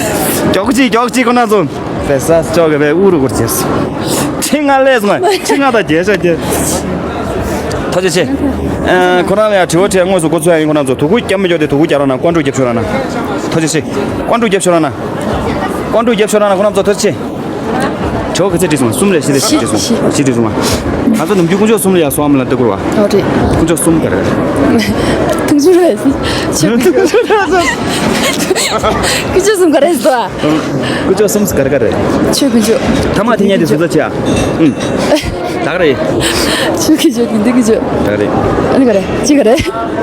མགྱོགས་ཅིག་མགྱོགས་ཅིག་ཁོ་ན་ཚོ། པེ་ས་ཅོག་གི་བའི་ཨུ་རུ་གུར་བྱས། ཁྲི་ང་ལས་སོང་ཁྲི་ང་དང་རྒྱལ་ཤ་རྒྱལ། ཐུགས་རྗེ་ཆེ། ཨ། ཁོ་རང་ལ་ཡང་དྲི་བ་དྲིས་དངོས་སུ་འགོ་ཚུགས་ཡ་ཡིན། ཁོ་རང་ཚོ་དུ་ཁུ་རྒྱབ་མི་འཇོག་དེ་དུ་ཁུ་རྒྱབ་རོགས་གནང་། ཀོན་ཀྲུ་རྒྱབ་ཤོར་རོགས་གནང་། ཐུགས་རྗེ་ཆེ། ཀོན་ཀྲུ་རྒྱབ་ཤོར་རོགས་གནང་། ཀོན་ཀྲུ་རྒྱབ་ཤོར་རོགས་གནང་། ཁོ་རང་ཚོ་ཐུགས་རྗེ་ཆེ། ཇོ་ག་ཚད་བྲིས་སོང་། གསུམ་ལས་བཞི་ལས་བཞི་བྲིས་སོང་། བཞི་བྲིས་སོང་། ང་ཚོ་ནམ་རྒྱུན་དཀོན་མཆོག་གསུམ་ལ་ཡ་སོང་ཨ་མ་ལ་ལྟ་དགོས་བ། ཨོ་རེད། དཀོན་མཆོག་གསུམ་ག་རེ་ག་རེ། དུང་ཕྱུར་རེད། ཆོས་དཀོན་མཆོག་གསུམ་ག་རེ་ཟེར་བ། དཀོན་མཆོག་གསུམ་ག་རེ་ག་རེ། ཆོས་དཀོན་མཆོག་ད་མ་དེ་ཉལ་དེ་སུ་ཚ་ཆེ་ཨ། ཨུམ། ད་ག་རེ། ཆོས་དཀོན་མཆོག་དགེ་འདུན་དཀོན་མཆོག་ད་ག་རེ། ཨ་ནི་ག་རེ་ཅི་ག་རེ།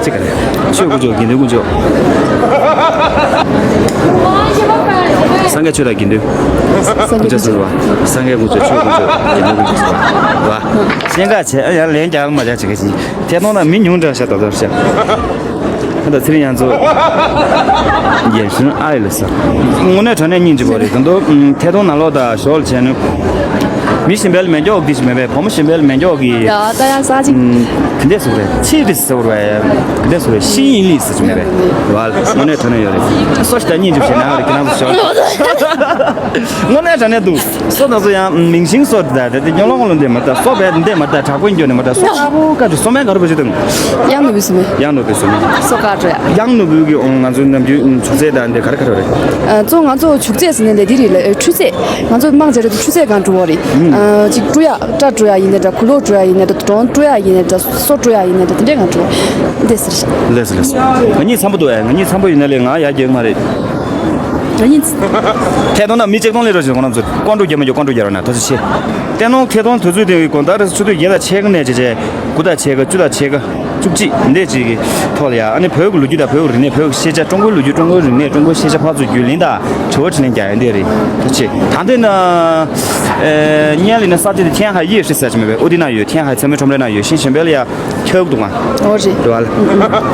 ཅི་ག་རེ། ཆོས་དཀོན་མཆོག་དགེ་འདུན་དཀོན་མཆོག་སངས་རྒྱས་ཆོས་དང་དགེ་འདུན། སངས་རྒྱས་དཀོན་མཆོག་ཟེར་བ། སངས་རྒྱས་དཀོན་མཆོག་ཆོས་དཀོན་མཆོག་དགེ་འདུན་དཀོན་མཆོག་ཟེར་བ། བ། སྙན་ངག་བྱས་ཨ་ཡང་ལན་རྒྱག་མ་རྒྱག་བྱེད་ཀ་ཞིག་ཐད་གཏོང་ན་མི་ཉུང་དྲགས་ཤག་ད་ལྟ་ཤག་ཨ་ད་ཚེ་རིང་ཡང་ཚོ། རྒན་གཞོན་ཨ་ཡི་ལ་ས། དངོས་གནས་དྲང་གནས་སྙིང་རྗེ་པོ་རེད་ད་དུང་ཐད་གཏོང་ནང་ལོགས་དང་ཞོར་བྱས་ནས། མི་གཞན་པའི་མེ་སྒྱོགས་འདི་ཞིག་མེད་པས་བུ་མོ་གཞན་པའི་མེ་སྒྱོགས་ཀྱི། ཡ་ད་ཡང་ས་ཅིག་དེ་འདྲས་སུ་རེད། ཕྱིས་དེ་སུ་རེད། དེ་འདྲས་སུ་རེད། ཤི་ཡིན་ལི་སུ་ཅིག་མེད་པས། བ་ལ་དངོས་གནས་དྲང་གནས་ཡོད་རེད། སོ་ཞིག་ད་སྙིང་རྗེ་པོ་ཞིག་ན་རེད་ཁྱེད་རང་ཚོ་ཞོར། དངོས་གནས་དྲང་གནས་འདུག་སོ་དང་སོ་ཡང་མིང་སྲིང་སོ་དེ་དང་དེ་ཉོ་ལོང་ལོང་དེ་མ་ད་སོ་བས་འདེ་མ་ད་དྲག་པོ་འགྱོ་ནས་མ་ད་སོ་ཨ་བོ་ཀ་དེ་སོ་མེན་ག་རུ་བ་ཞིག་དང་། གཡང་ནོར་བུའི་སོ་མེན། གཡང་ནོར་བུའི་སོ་མེན། སོ་ཀ་ཀྲོ་ཡ། གཡང་ནོར་བུའི་གི་ཨོང་ང་ཚོའི་ནམ་རྒྱུན་ཆུ་ཚད་དང་དེ་ག་རེ་ག་རེ་རེད། ཨ་གཙོ་ང་ཚོ་ཆུ་ཚད་ཟེར་ནས་ལས་དེ་རེད་ལ་ཨ་ཆུ་ཚད། ང་ཚོ་དམངས་ཆ་རེད་དུ་ཆུ་ཚད་གང་ཀྲོ་བ་རེད། ཨ་ཅིག་ཀྲོ་ཡ་སྐྲ་ཀྲོ་ཡ་ཡིན་ནའི་འདྲ་གུ་ལོག་ཀྲོ་ཡ་ཡིན་ནའི་འདྲ་གྲོང་ཀྲོ་ཡ་ཡིན་ནའི་འདྲ་སོ་ཀྲོ་ཡ་ཡིན་ནའི་འདྲ་དེ་འདྲས་གང་ཀྲོ་བ་འདི་ཟེར་ཤག་ལེས་ལེས། ང་གཉིས་འཚམ་པོ་འདུག་ཨེ། ང་གཉིས་འཚམ་པོ་ཡིན་ན་ལས་ང་ཡ་རྒྱག་མ་རེད། ང་གཉིས། ཐད་གཏོང་ན་མི་གཅིག་སྟོང་ལས་རོ་ཞིག་ཁོང་རྣམ་ཚོ་ཀོང་ཀྲུ་རྒྱ་མ་རྒྱ་ཀོང་ཀྲུ་རྒྱ་རོ་ན་ཐོ་ཚོ་ཆེ། ཐད་གཏོང་ཐད་གཏོང་དུས་ཚོད་དེ་གི་དགོང་དག་རེ་ཆུ་ཚོད་བརྒྱད་དང་ཕྱེད་ཀ་ནས་བྱས་བྱས་དགུ་དང་ཕྱེད་ཀ་བཅུ་དང་ཕྱེད་ཀ་བཅུ་གཅིག་འདས་ཅིག་གི་ཐོག་ལ་ཡ་ཨ་ནི་བོད་ཀྱི་ལོ་རྒྱུས་དང་བོད་ཀྱི་རིག་གནས་བོད་ཀྱི་ཤེས་བྱ་ཀྲུང་གོའི་ལོ་རྒྱུས་ཀྲུང་གོའི་རིག་གནས་ཀྲུང་གོའི་ཤེས་བྱ་ཕར་ཚུར་བརྒྱུད་ལེན་དང་དྲི་བ་དྲིས་ལན་རྒྱག་ཡ་འདི་རེད་ཐོ་ཆེ། ད་འདི་ན་ཨེ་ཉན་ལི་ན་ས་ཆ་དེ་ཐེན་ཧའེ་ཡེ་ཧྲི་ཟེར་གྱི་མེད་པས་ཨོ་དི་ན་ཡོད། ཐེན་ཧའེ་ཚན་མའི་ཁྲོམ་རའི་ནང་ཡོད། ཤིང་གཞན་པའི་ལ་ཡ། ཁྱོད་འདུག་ཨ། ཨོ་རེད། རེད་བ་ལ།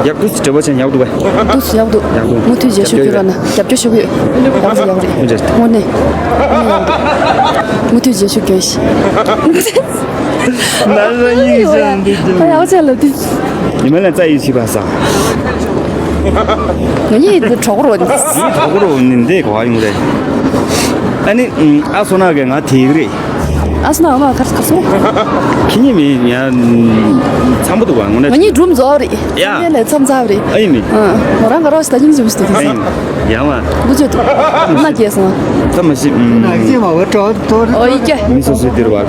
ཡག་འདུག་སེ་འབྲེལ་བ་བྱས་ཡག་འདུག་བས། འདུག་སེ་ཡག་འདུག་ཡག་འདུག་མུ་མཐུད་རྗེས་ཤུགས་སྐྱོན་རོགས་གནང་། རྒྱབ་སྐྱོར་ཞུ་གི་ཡོད། ཡག་སེ་ཡག་རེད། ཨོ་རེད། དངོས་གནས། དངོས་གནས་ཡག་འདུག་མུ་མཐུད་རྗེས་ཤུགས་སྐྱོན་ཞིག་ན་ར་ཡིག་ཞང་འདུག་ད་ཡག་ཆ་ལ་འདུག་ཉི་མ་ལ་རྩ་ཡིག་ཤི་བ་ས། ང་གཉིས་འདི་གྲོགས་རོགས་འདི། གྲོགས་རོགས་ནི་འདི་གོ་བ་ཡོང་རེད། ཨ་ནི་ཨ་སོ་ན་གི་ང་དེ་གི་རེད། ཨ་སོ་ན་ཨ་མ་གར་གར་སོང་། ཁྱི་ཉི་མི་ཡ་འཚམ་པོ་འདུག་བ་དངོས་གནས། ང་གཉིས་སྒྲུང་རྫོགས་རེད། ཡ། ངས་ལས་མཚམས་མཚམས་རེད། ཨ་ཡིན་མི། ཨ་ང་རང་ག་རོགས་ཤི་ད་སྙིང་རྗེ་མོ་ཞིག་འདུག་ཨ་ཡིན། ཡ་མ། འདུ་བྱེད་འདུག་མ་སྐྱེས་སོང་། ད་མ་ཤི། ཨམ། ནག་ཅི་མ་བ་གྲོགས་དོར། ཨོ་ཡི་ཀྱེ། མི་སོ་སོའི་འདིར་བ། ཨོ་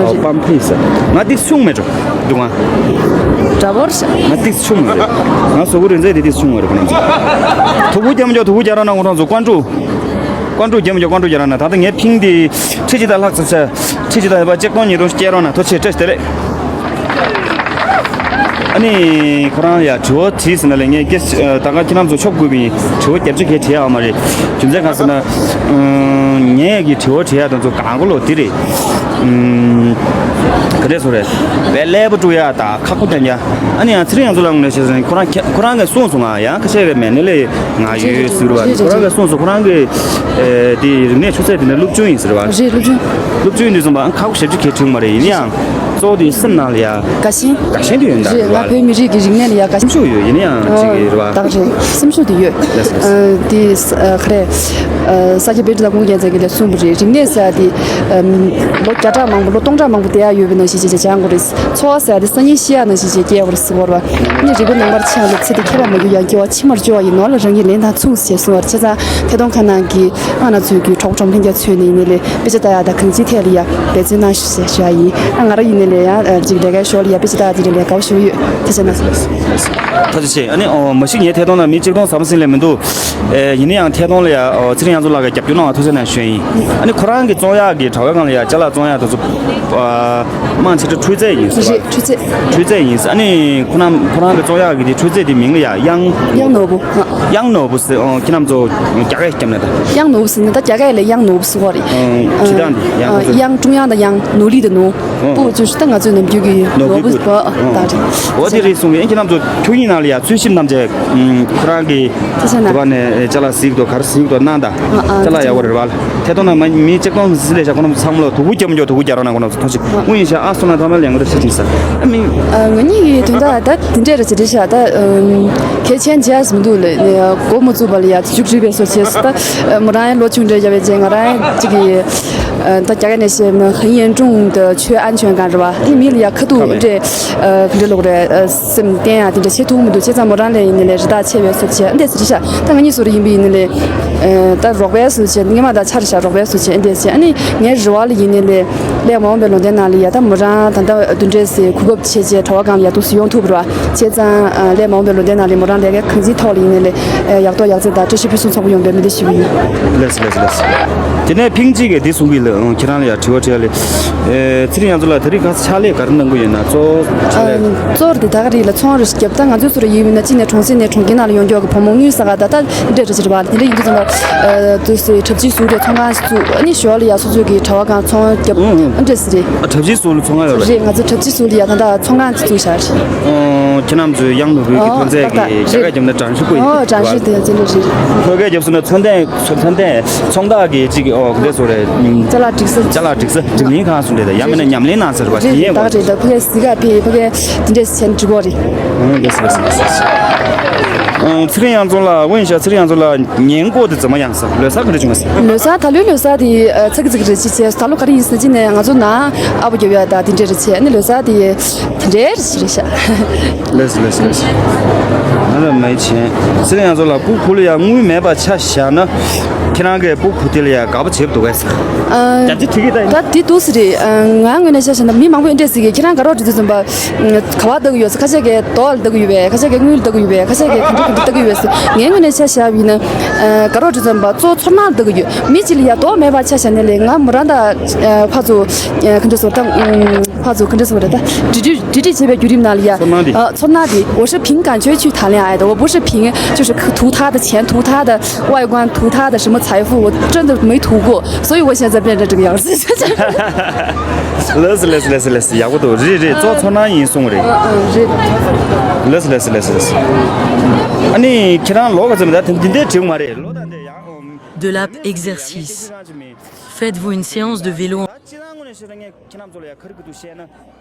རེད། པམ་ཕི་ས། ང་ཏིག་ཆུང་མེད་འགྲོ། འདུག་ང་། འདྲ་པོར་ཤ། ང་ཏིག་ཆུང་མ་རེད། ང་སོ་གུ་རེ་འཛེ་དེ་ཏིག་ཆུང་མ་རེད་ཁོ་ན། དུ་བུ་རྒྱ་མ་འཇོག་དུ་བུ་རྒྱ་ར་ན་ང་རང་ཚོ་ཀོན་ཀྲུ། ཀོང་ཀྲུ་རྒྱ་མ་རྒྱ་ཀོང་ཀྲུ་རྒྱ་ར་ན་ད་ལྟ་ངའི་ཕིང་འདི་ཁྲི་གཅིག་དང་ལྷག་ཙམ་ཆ། ཁྲི་གཅིག་དང་ལྷག་པ་གཅིག་སྟོང་ཉིས་སྟོང་སྐྱེལ་རོགས་གནང་ཐུགས་རྗེ་ཆེ་བཀྲ་ཤིས་བདེ་ལེགས། ཨ་ནི་ཁོ་རང་ཡ་དྲི་བ་དྲིས་ཟིན་ན་ལས་ངས་སྐད་ཆ་ད་ག་ཁྱེད་རྣམ་ཚོ་ཆོབ་དགོས་པའི་དྲི་བ་བརྒྱབ་ཅིག་གས་དྲིས་ཡག་མ་རེད། རྒྱུ་མཚན་གང་ཟེར་ན། ངས་ཀྱི་དྲི་བ་དྲིས་ཡག་དང་ཚོ་གང་གོ་ལོ་དེ་རེད། ག་འདྲས་སོ་རེད། བས་ཀླད་པ་དཀྲུག་ཡག་དང་ཁག་པོ་རྒྱབ་ཡག་ཨ་ནི་ཡང་ཚེ་རིང་ཡང་ཚོ་ལ་ངོ་ནས་བཤད་ཟིན་ཁོ་རང་ཁྱེད་ཁོ་རང་གིས་གསུངས་སོང་ང་ཡང་ཁ་ཤས་ཀྱི་མེད་ནི་ལས། ང་ཡོད་ཟེར་བ་རེད། ཁོ་རང་གིས་གསུངས་སོང་། ཁོ་རང་གི་ཨེ་དེ་རིག་གནས་ཆུ་ཚད་དེ་ནི་སློབ་ཆུང་ཡིན་ཟེར་བ། རེད། སློབ་ཆུང་། སློབ་ཆུང་ཡིན་དུས་ཙམ་པ་ཁག་པོ་ཞེ་པོ་ཅིག་གལ་ཆེ་མ་རེད། ཡིན་ཡང་གཙོ་བོ་དེ་སེམས་ནང་ལ་ཡ། དགའ་ཞེན། དགའ་ཞེན་དེ་ཡོད་འདྲ་རེད། རེད་རེད་བ། ང་ཕོའི་མི་རིགས་ཀྱི་རིག་གནས་ལ་ཡ་དགའ་ཞེན། སེམས་ཤུགས་ཡོད། ཡིན་ཡང་ཅིག་གི་རེད་བ། ད་རེད། སེམས་ཤུགས་དེ་ཡོད། ལགས་སོ། ཨ་དེ་ཨ་ག་རེ། ཨ་ས་སྐྱ་བེ་ཏྲི་ད་ཀུང་རྒྱལ་མཚན་གྱིས་ལས་གསུངས་པ་རེད། རིག་གནས་ཟེར་ཡ་དེ་ཨམ་ལོ་བརྒྱ་ཕྲག་མང་པོ་ལོ་སྟོང་ཕྲག་མང་པོ་བསྡད་ཡ་ཡོད་པའི་ནང་བཞིན་ཅིག་ཅིག་སྦྱང་དགོས་རེད། འཚོ་བ་ཟེར་ཡ་དེ་སང་ཉིན་ཤི་ཡ་ནང་བཞིན་ཅིག་སྐྱེལ་དགོས་རེད་ཟེར་བ་རེད་བ། ཨ་ནི་རིག་པ་རྣམ་པར་ཕྱེ་བ་ལ་ཚེ་འདི་ཁྱད་པར་མ་གྱུར་ཡང་། སྐྱེ་བ་ཕྱི་མར་བཅོལ་བ་ཡིན་ནོ་ལ་རང་གི་ལན་དང་མཚུངས་ཞེས་གསུངས་པ་རེད། བྱས་ཙང་ཐད་གཏོང་ཁང་ནང་གི་ཨ་ན་ཚོས་ཀྱི་གྲོགས་གྲོགས་མཐུན་རྒྱ་མཚོས་ནས་ཡིན་ནའི་ལས་དཔེ་ཆ་ལྟ་ཡག་དང་གང་ཅིའི་ཐད་ལ་ཡ་འབད་བརྩོན་གནང་ཞུ་ཞེས་ཞུ་ཡ་ཡིན། ཨ་ང་རང་ཡིན་ནའི་ལས་ཡ་ཅིག་ལས་ཀའི་ཞོར་ལ་ཡ་དཔེ་ཆ་ལྟ་ཡག་དེ་འདྲ་ལས་དགའ་པོ་ཞེ་པོ་ཡོད། ཐུགས་རྗེ་གནང་། ཐུགས་རྗེ་ཆེ། ཨ་ནི་ཨོ་མ་གཞི་ངའི་ཐད་གཏོང་ན་མི་གཅིག་སྟོང་ཟམ་ཟིན་ལས་མི་འདུག་ཨེ་ཡིན་ན་ཡང་ཐད་གཏོང་ལ་ཡ་ཨོ་ཚེ་རིང་དབྱངས་མཚོ་ལགས་ཀྱིས་རྒྱབ་སྐྱོར་གནང་བ་ཐུགས་རྗེ་གནང་ཞུ་ཡ་ཡིན། ཨ་ནི་ཁོ་རང་གི་བཙོང་ཡག་གི་དྲ་བའི་སྒང་ལ་ཡ་ཅ་ལག་བཙོང་ཡག་དེ་ཚོ་ཨ་མང་ཆེ་ཤོས་འཕྲུལ་རྫས་ཡིན་ཟེར་བ། རེད། འཕྲུལ་རྫས། འཕྲུལ་རྫས་ཡིན་ཟེར། ཨ་ནི་ཁོ་རང་ཁོ་རང་གི་བཙོང་ཡག་གི་དེ་འཕྲུལ་རྫས་དེ་མིང་ལ་ཡ་དབྱངས། དབྱངས་ནོར་བུ། ཨ། དབྱངས་ནོར་བུ་ཟེར། ཨོ་ཁྱེད་རྣམ་ཚོ་རྒྱ་སྐད་རྒྱབ་ན་ད། དབྱངས་ནོར་བུ་ཟེར་ན་ད་རྒྱ་སྐད་ལ་དབྱངས་ནོར་བུ་ཟེར་བ་རེད། ཨ་བྲིས་སྟངས་དེ་དབྱངས་ཁོ་ཚོ། དབྱངས་ཀྲུང་དབྱང་དང་དབྱངས་ནོར་ལི་དང་ནོར། ཨོ། པོ་བཅུ་ཞུ་ད་ང་ཚོའི་ནམ་རྒྱུན་གྱི་ནོར་བུ་བུ་ད་རེད། འོ་དེ་རེད་གསུང་གི། ཨེ་ཁྱེད་རྣམ་ཚོ་ཁྱུག་ཡིག་ནང་ལ་ཡ་འཚོལ་ཞིབ་གནང་བྱས། ཁོ་རང་གི་དེ་ཚོ་ན་དེ་བ་ནས་ཅ་ལག་གཟིགས་དོ་ག་རེ་གཟིགས་དོ་གནང་ད། ཨ་ཨ་ཅ་ལག་ཡག་པོ་རེད་བ། ཐད་གཏོང་ན་མ་མི་གཅིག་སྟོང་ཟིན་ལས་བྱ་ཁོ་རྣམ་ཚང་མ་ལ་དུ་བུ་རྒྱབ་མ་འཇོག་དུ་བུ་རྒྱག་རོགས་གནང་ཁོ་རྣམ་ཚོ་ཐུགས་རྗེ་ཆེ། དབུ་ཡིན་ཤག་ཨ་སོ་ན་ཐ་མ་ལས་ངོ་རེ་ཤ་ཅིང་ས། ཨ་མི། ཨ་ང་གཉིས་ཀྱི་དོན་དག་ད་དེ་འདྲས་རེད་ཅེ་འདྲས་ཤག་ད་ཨམ་གལ་ཆེན་བྱས་སུ་མི་འདུག་ལ་འགོ་མ་བཙུགས་པ་ལ་ཡ་མཇུག་སྒྲིལ་བའི་སོ་བྱས་སུ་ད་མོ་རང་ཡང་ལོ་ཆུང་འདྲས་བྱ་བའི་རྗེས་ང་རང་ཡང་ཅིག་གི་ ཨ། ད་རྒྱ་སྐད་ནས་བཤད་ན 很严重的缺安全感 རེད་བ། ཨ་ནི་མི་ལ་ཡ་ཁ་ཐུག་ཨ་འདྲས་ཨ་ག་འདྲས་ལབ་དགོས་རེད། ཨ། སེམས་བརྟན་ཡ་དེ་འདྲ་བྱེད་ཐུབ་མི་འདུག་བྱས་ཙང་མོ་རང་ལ་ཡིན་ནའི་ལས་རི་དྭགས་ཆད་པའི་བཟོ་བྱས་ཨ་འདྲས་ཟེར་ཤག་ད་ང་གཉིས་བཟོ་རེ་ཡིན་པ་ཡིན་ནའི་ལས། ཨ། ད་རོགས་པའི་བཟོ་བྱས་སྔོན་མ་ད་ཆར་ཤག་རོགས་པའི་བཟོ་བྱས་ཨ་འདྲས་བྱས། ཨ་ནི་ངའི་རེ་བ་ལ་ཡིན་ནའི་ལས་སླད་མ་འོངས་པའི་ལོ་ཟླའི་ནང་ལ་ཡ་ད་མོ་རང་ད་ལྟ་འདི་འདྲས་སེ་གོ་སྐབས་བྱས་བྱས་དྲ་བ་སྒང་ལ་ཡ་འདུག་སེ་ཡོང་ཐུབ་པ་རེད་བ། བྱས་ཙང་ཨ་སླད་མ་འོངས་པའི་ལོ་ཟླའི་ནང་ལ་མོ་རང་ལས་ཀའི་གང་ཅིའི་ཐོག་ལ་ཡིན་ནའི་ལས་ཨ་ཡག་ཐོག་ཡག་བརྩེགས་དང་བཀྲ་ཤིས་ཕུན་སུམ་ཚོགས་པ་ཡོང་བའི་སྨོན་འདུན་ཞུ་གི་ཡིན། ལགས་སོ་ལགས་སོ་ལགས་སོ། དེ་ནས་ཕིང་གཅིག་གིས་འདི་གསུང་གི་ལ། ཨང་། ཁྱེད་རང་ལ་ཡང་དྲི་བ་དྲིས་ཡ་ལས། ཨེ། ཚེ་རིང་ཡང་ཚོ་ལགས་ད་རེས་ཁ་སང་ཕྱག་ལས་ག་རེ་གནང་གི་ཡོད་ན། གཙོ་བོ་ཕྱག་ལས། ཨ། གཙོ་བོ་དེ་ད་ག་རེད་ལ་ཚོང་རེ་ཞིག་བརྒྱབ། ད་ང་ཚོའི་ཚོ་རེ་ཡིན་ན་གཅིག་ནས་གྲོང་གསེབ་ནས་གྲོང་ཁྱེར་ནང་ལ་ཡོང་མཁན་གྱི་བུ་མོ་དངུལ་ཟ་ག་ད་ད་འདྲ་འདྲ་ཅིག་རེད་པ། དེ་འདྲ་ཡིན་དུས་ཙམ་པ། ཨ། དུས་སུ་གྲབས་ཅིག་བཟོས་ཏེ་ཚོང་ཁང་ཞིག་བཙུགས། ཨ་ནི་ཞོར་ལ་ཡ་སོ་སོའི་གི་དྲ་བ་སྒང་ཚོང་བརྒྱབ། ཨང་ཨང་། ཨ་འདྲ་ཟེར་རེད། ཨ། གྲབས་ཅིག་བཟོས་ལ་ཚོང་ཁང་ཡོད་རེད། རེད། ང་ཚོ་གྲབས་ཅིག་བཟོས་ལ་ཡ་ད་ད་ཚོང་ཁང་ཅིག་བཙུགས་བཞག་རེད། ཨོ། ཁྱེད་རྣམ་ཚོས་གཡང་ནོར་བུའི་གི་ཨོ་ཐོན་རྫས་ད་ད་ཀྱི་རྒྱ་སྐད་རེད། རྒྱབ་ན་གྲངས་ཤིག་པོ་ཡིན། ཨོ། གྲངས་ཤིག་དེ་ཚོ་འདྲ་རེད། ཐོན་སྐད་རྒྱབ་སོང་ན་ཚོན་ལྡན་ཚོན་ལྡན་ཚོང་རྟགས་ཀྱི་ཅིག་ཨོ་ག་འདྲ་བཟོ་རེད། ཅ་ལག་སྒྲིག་ས། ཅ་ལག་སྒྲིག་ས། སྒྲིག་ལེན་ཁང་གསུང་རེད། ད་ཡང་མིན་ན་ཉམས་ལེན་གནང་ས་རེད་པ། རེད་དེ་ཡིན་རེད། ད་པ། རེད། ད་ཕ་གིར་གཟིགས་ག་ཕེབས། ཕ་གིར་དེ་འདྲས་བྱས་ན་འགྲིག་གོ་རེད། ཨང་། ལགས་སོ་ལགས་སོ་ལགས་སོ། ཨང་། ཚེ་རིང་ཡང་ཚོ་ལགས། འོན་ཤག་ཚེ་རིང་ཡང་ཚོ་ལགས་ཉེན་འགོག་དེ་ཚང་མ་ཡང་ས་ལོ་གསར་ག་འདྲ་བྱུང་བ་ཟེར། ལོ་གསར་ད་ལོའི་ལོ་གསར་དེ་ཨ་ཚ་གི་ཚ་གི་རེད་ཅེས་བྱས། ད་ལོ་ག་རེ་ཡིན་ཟེར་གྱི་ནས་ང་ཚོ་ནང་ཨ་ཕོ་རྒྱབ་ཡ་ད་དེ་འདྲས་རེད་བྱས། ཨ་ནི་ལོ་གསར་དེ་དེ་འདྲས་རེད་ཤག་ལགས་སོ་ལགས་སོ་ལགས་སོ། ང་ལ་མེད་ཆེན། ཚེ་རིང་ཡང་ཚོ་ལགས་སྤུ་གུ་ལ་ཡ་དངུལ་མེད་པ་ཆ་བཞག་ན། ཁྱེད་རང་གིས་སྤུ་གུ་དེ་ལ་ཡ་དགའ་པོ་བྱེད་འདུག་གས་ཟེར། ཨ། རྒྱ་ཆེ་དྲི་གི་ད་ཡིན། ད་དེ་འདུག་སེ་རེད། ཨ། ང་ངོས་ནས་ཆ་བཞག་ན་མི་མང་པོས་འདྲས་ཟེར་གི། ཁྱེད་རང་དགའ་རོགས་འདྲི་དུས་ཙམ་པ། ཨ། ག་བ་ལྟ་གི་ཡོད་ཟེར། ཁ་ཤས་ཀྱིས་རྡོ་ལ་ལྟ་གི་ཡོད་པས། ཁ་ཤས་ཀྱིས་དངུལ་ལ་ལྟ་གི་ཡོད་པས། ཁ་ཤས་ཀྱིས་ག་འདྲ་ག་འདྲ་ལྟ་གི་ཡོད་ཟེར། ངའི་ངོས་ནས་ཆ་བཞག་པ་ཡིན་ན། ཨ། དགའ་རོགས་འདྲི་དུས་ཙམ་པ་གཙོ་བོ་ཚོར་སྣང་ལ་ལྟ་གི་ཡོད། མི་གཅིག་ལ་ཡ་རྡོ་མེད་པ་ཆ་བཞག་ནས་ལས་ང་མོ་རང་ད། ཨ། ཕར་ཚུར། ཨ། ག་འདྲ་ཟེར་ད། ཨ། ཕར་ཚུར་ག་འདྲ་ཟེར་བ་རེད། ད་འབྲེལ་འདྲིས་འབྲེལ་འདྲིས་བྱེད་པའི་བརྒྱུད་རིམ་ནང་ལ་ཡ། ཚོར་སྣང་འདི། ཨ། ཚོར་སྣང་འདི། 我是凭感觉去谈恋爱的，我不是凭就是图他的钱、图他的外观、图他的什么财富，我真的没图过，所以我现在变成这个样子。 ལགས་སོ་ལགས་སོ་ལགས་སོ་ལགས་སོ། ཡག་པོ་འདུག་རེད་རེད། གཙོ་བོ་ཚོར་སྣང་ཡིན་གསུངས་རེད། ཨ། ཨ། རེད། ལགས་སོ་ལགས་སོ་ལགས་སོ་ལགས་སོ། ཨ་ནི་ཁྱེད་རང་ལོ་ག་ཚོད་མིན། ད་འདི་འདྲས་དྲིས་མ་རེད། ལོ་ད་འདི་ཡང་། De lap exercice. Faites-vous une séance de vélo en ད་སྤྱིར་བཏང་ངོས་ནས་བཤད་ན་ངས་ཁྱེད་རྣམ་ཚོ་ལ་ཡ་ག་རེ་གི་འདུག་བཤད་ན།